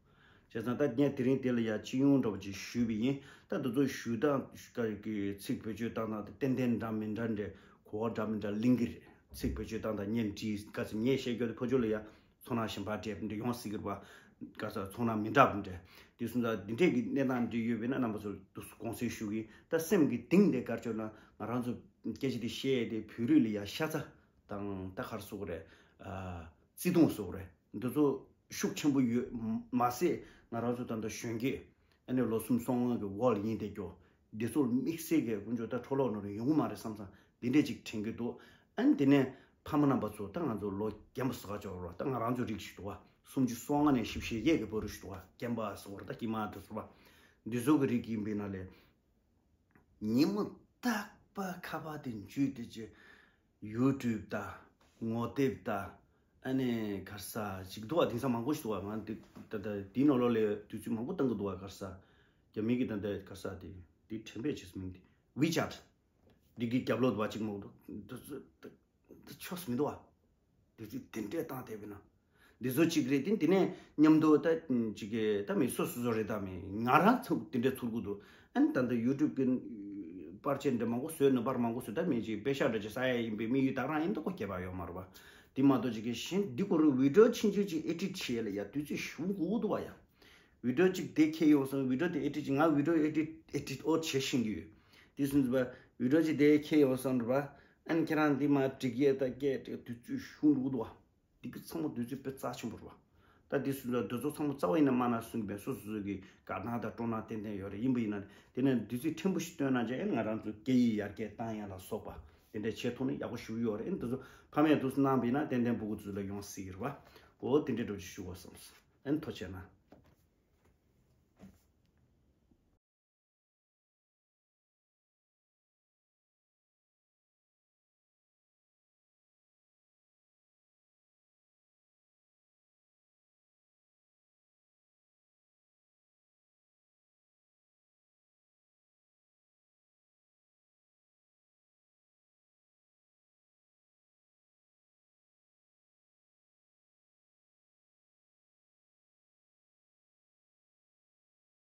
བྱས་ཙང་ད་ངས་དེ་རིང་དེ་ལ་ཡ་སྤྱི་ཡོངས་འདྲ་པོ་ཅིག་ཞུས་པ་ཡིན། ད་འདི་ཚོ་ཞུ་སྟངས་ཀྱི་ཚིག་བེད་སྤྱོད་བཏང་སྟངས་དེ་ཏན་ཏན་འདྲ་མི་འདྲ་འདྲ་གོ་བ་འདྲ་མི་འདྲ་ལེན་གྱི་རེད། ཚིག་བེད་སྤྱོད་བཏང་སྟངས་ངས་འདྲི་ག་ཚོད་ངས་བཤད་རྒྱུ་དེ་ཕོ་ཆོས་ལ་ཡ་ཚོར་སྣང་གཞན་པ་འདྲ་འདྲ་ཡོང་སྲིད་ཀྱི་རེད་པ། ག་ས་ཚོར་སྣང་མི་འདྲ་པོ་འདྲ། དེ་སོང་ཙང་འདི་འདྲས་ཀྱི་གནས་སྟངས་འདྲ་ཡོད་པས་ན་རྣམ་པ་ཚོར་དུ་དགོངས་སེལ་ཞུ་གི་ཡིན། ད་སེམས་ཀྱི་གཏིང་དེ་ག་རེ་བྱུང་ན་ང་རང་ཚོ་སྐད་ཆ་དེ་བཤད་དེ་བོད་རིགས་ལ་ཡ་ཤ་ཚ་དང་ད་ག་རེ་ཟེར་དགོས་རེད། ཨ་བརྩེ་དུང་ཟེར་དགོས་རེད། འདི་ཚོ་ཤུགས་ཆེན་པོ་ཡོད་མ་ཟད་ང་རང་ཚོ་ད་ལྟ་གཞོན་སྐྱེས་ཨ་ནི་ལོ་གསུམ་སོ་ལྔ་གི་འོག་ལ་ཡིན་བསྡད་རྒྱུ་འདི་ཚོར་དམིགས་བསལ་གྱི་དཀོན་མཆོག་ད་འཕྲོ་བརླག་ནང་ལ་ཡོང་གི་མ་རེད་བསམ་ཙང་འདི་འདྲས་ཅིག་དྲན་གྱི་འདུག་ཨ་ནི་དེ་ནས་ཕ་མ་རྣམ་པ་ཚོ་ད་ང་ཚོ་ལོ་རྒན་པ་ཟེར་ག་ཅོག་རོ། ད་ང་རང་ཚོ་རིགས་ཤིག་འདུག་བ། སུམ་ཅུ་སོ་ལྔ་ནས་བཞི་བཅུ་ཞེ་བརྒྱད་ཀྱི་བར་རུ་ཞིག་འདུག་བ། རྒན་པ་ཟེར་བ་ད་སྐྱེས་མ་དེ་ཚོ་བ། འདི་ཚོ་གི་རིགས་ཡིན་པའི་ནང་ལས། ཉིན་མོ་རྟག་པ་ཁ་པར་དེ་འཇུས་དེ་ཅི། ཡུ་ཊུབ་ད། ངོ་དེབ་ད། ཨ་ནི་ག་རེ་ཟ་ཅིག་འདུག་བ། དེང་སང་མང་པོ་ཞིག་འདུག་བ། ང་འདི་ད་ལྟ་དེའི་ནང་ལོགས་ལ་དུས་ཚོད་མང་པོ་བཏང་གི་འདུག་བ། ག་རེ་ཟ། རྒྱ་མི་གི་ད་ལྟ་ག་རེ་ཟ་དེ་དེ་དྲན་པས་བྱེད་སུ་མིང་དེ་ཝི་ཅེ་ཊི། འདི་གི་རྒྱབ་ལོགས་བ་ཅིག་མང་པོ་འདུག་འདི་ཚོ་ད་འདི་ཆོག་སུ་མི་འདུག་བ། འདི་ཚོ་དེ་འདྲས་བཏང་བསྡད་པས་ན། འདི་ཚོ་གཅིག་རེད། དེ་འདི་ནས་མཉམ་དུ་ད་ཅིག་གི་ད་མི་སོ་སོ་སོ་རེད། ད་མི་ང་རང་ཚོ་དེ་འདྲས་ཚུར་གུ་འདུག་ཨ་ནི་ད་ལྟ་ཡུ་ཊུབ་གི་པར་ཆས་འདྲ་མང་པོ་བཟོས་ནས་པར་མང་པོ་བཟོས། ད་མི་ཅིག་པེ་ཤག་འདྲ་ཅིག་ས་ཡ་ཡིན་པའི་དམིགས་ཡུལ་ད་རང་ཡིན་ད་ཁོ་ཁྱད་པར་ཡོད་མ་རེད་བ། དེ་མ་གཏོགས་ཅིག་གི་གཞན་འདི་སྐོར་བི་ཌི་ཡོ་ཆུང་ཆུང་ཅིག་ཨེ་ཌིཊ་བྱེད་ཡ་ལ་ཡ་དུས་ཚོད་ཞེ་པོ་འགོར་གི་འདུག་བ་ཡ། བི་ཌི་ཡོ་གཅིག་དེ་ཁྱེར་ཡོང་སོང་། བི་ཌི་ཡོ་དེ་ཨེ་ཌིཊ་ཅིག་ང་བི་ཌི་ཡོ་ཨེ་ཌིཊ་ཨེ་ཌིཊ་ཨོ་བྱེད་ཤེས་ཀྱི་ཡོད། དེ་སོང་ཙང་བི་ཌི་ཡོ་ཅིག་དེ་ཁྱེར་ཡོང་སོང་རེད་པ། ཨ་ནི་ཁྱེད་རང་འདི་མ་འགྲིག་ཡས་ད་སྐད་དེ་དུས་ཚོད་ཞུ་འགྲོ་གི་འདུག་བ། འདི་གི་ཚང་མ་དུས་ཚོད་དཔེ་རྩ་ཆེན་པོ་རེད་བ། ད་དེ་སོང་ཙང་དེ་ཚོ་ཚང་མ་རྩ་བ་ཡིན་ན་མ་གནང་གསུངས་པས། སོ་སོ་སོ་གི་དགའ་སྣང་དང་སྤྲོ་སྣང་ཏན་ཏན་ཡོད་རེད། ཡིན་པ་ཡིན་ན་དེ་ནས་དུས་ཚོད་ཕྲན་བུ་ཞིག་བཏོན་གནང་བྱས་ཨ་ནི་ང་རང་ཚོ་སྐད་ཡིག་ཡར་རྒྱས་བཏང་ཡ་ལ་སོགས་པ་དེ་འདྲ་བྱེད་ཐུབ་ན་ཡག་པོ་ཞེ་པོ་ཡོད་རེད། ཨ་ནི་དེ་ཚོ་ཕ་མས་དུས་སུ་གནང་པ་ཡིན་ན་ཏན་ཏན་སྤུ་གུ་ཚོ་ལ་ཡོང་སྲིད་ཀྱི་རེད་བ། འོ་དེ་འདྲའི་འགྲོ་ཅིག་ཞུ་དགོས་བསམ་སོང་། ཨ་ནི་ཐུགས་རྗེ་གནང་།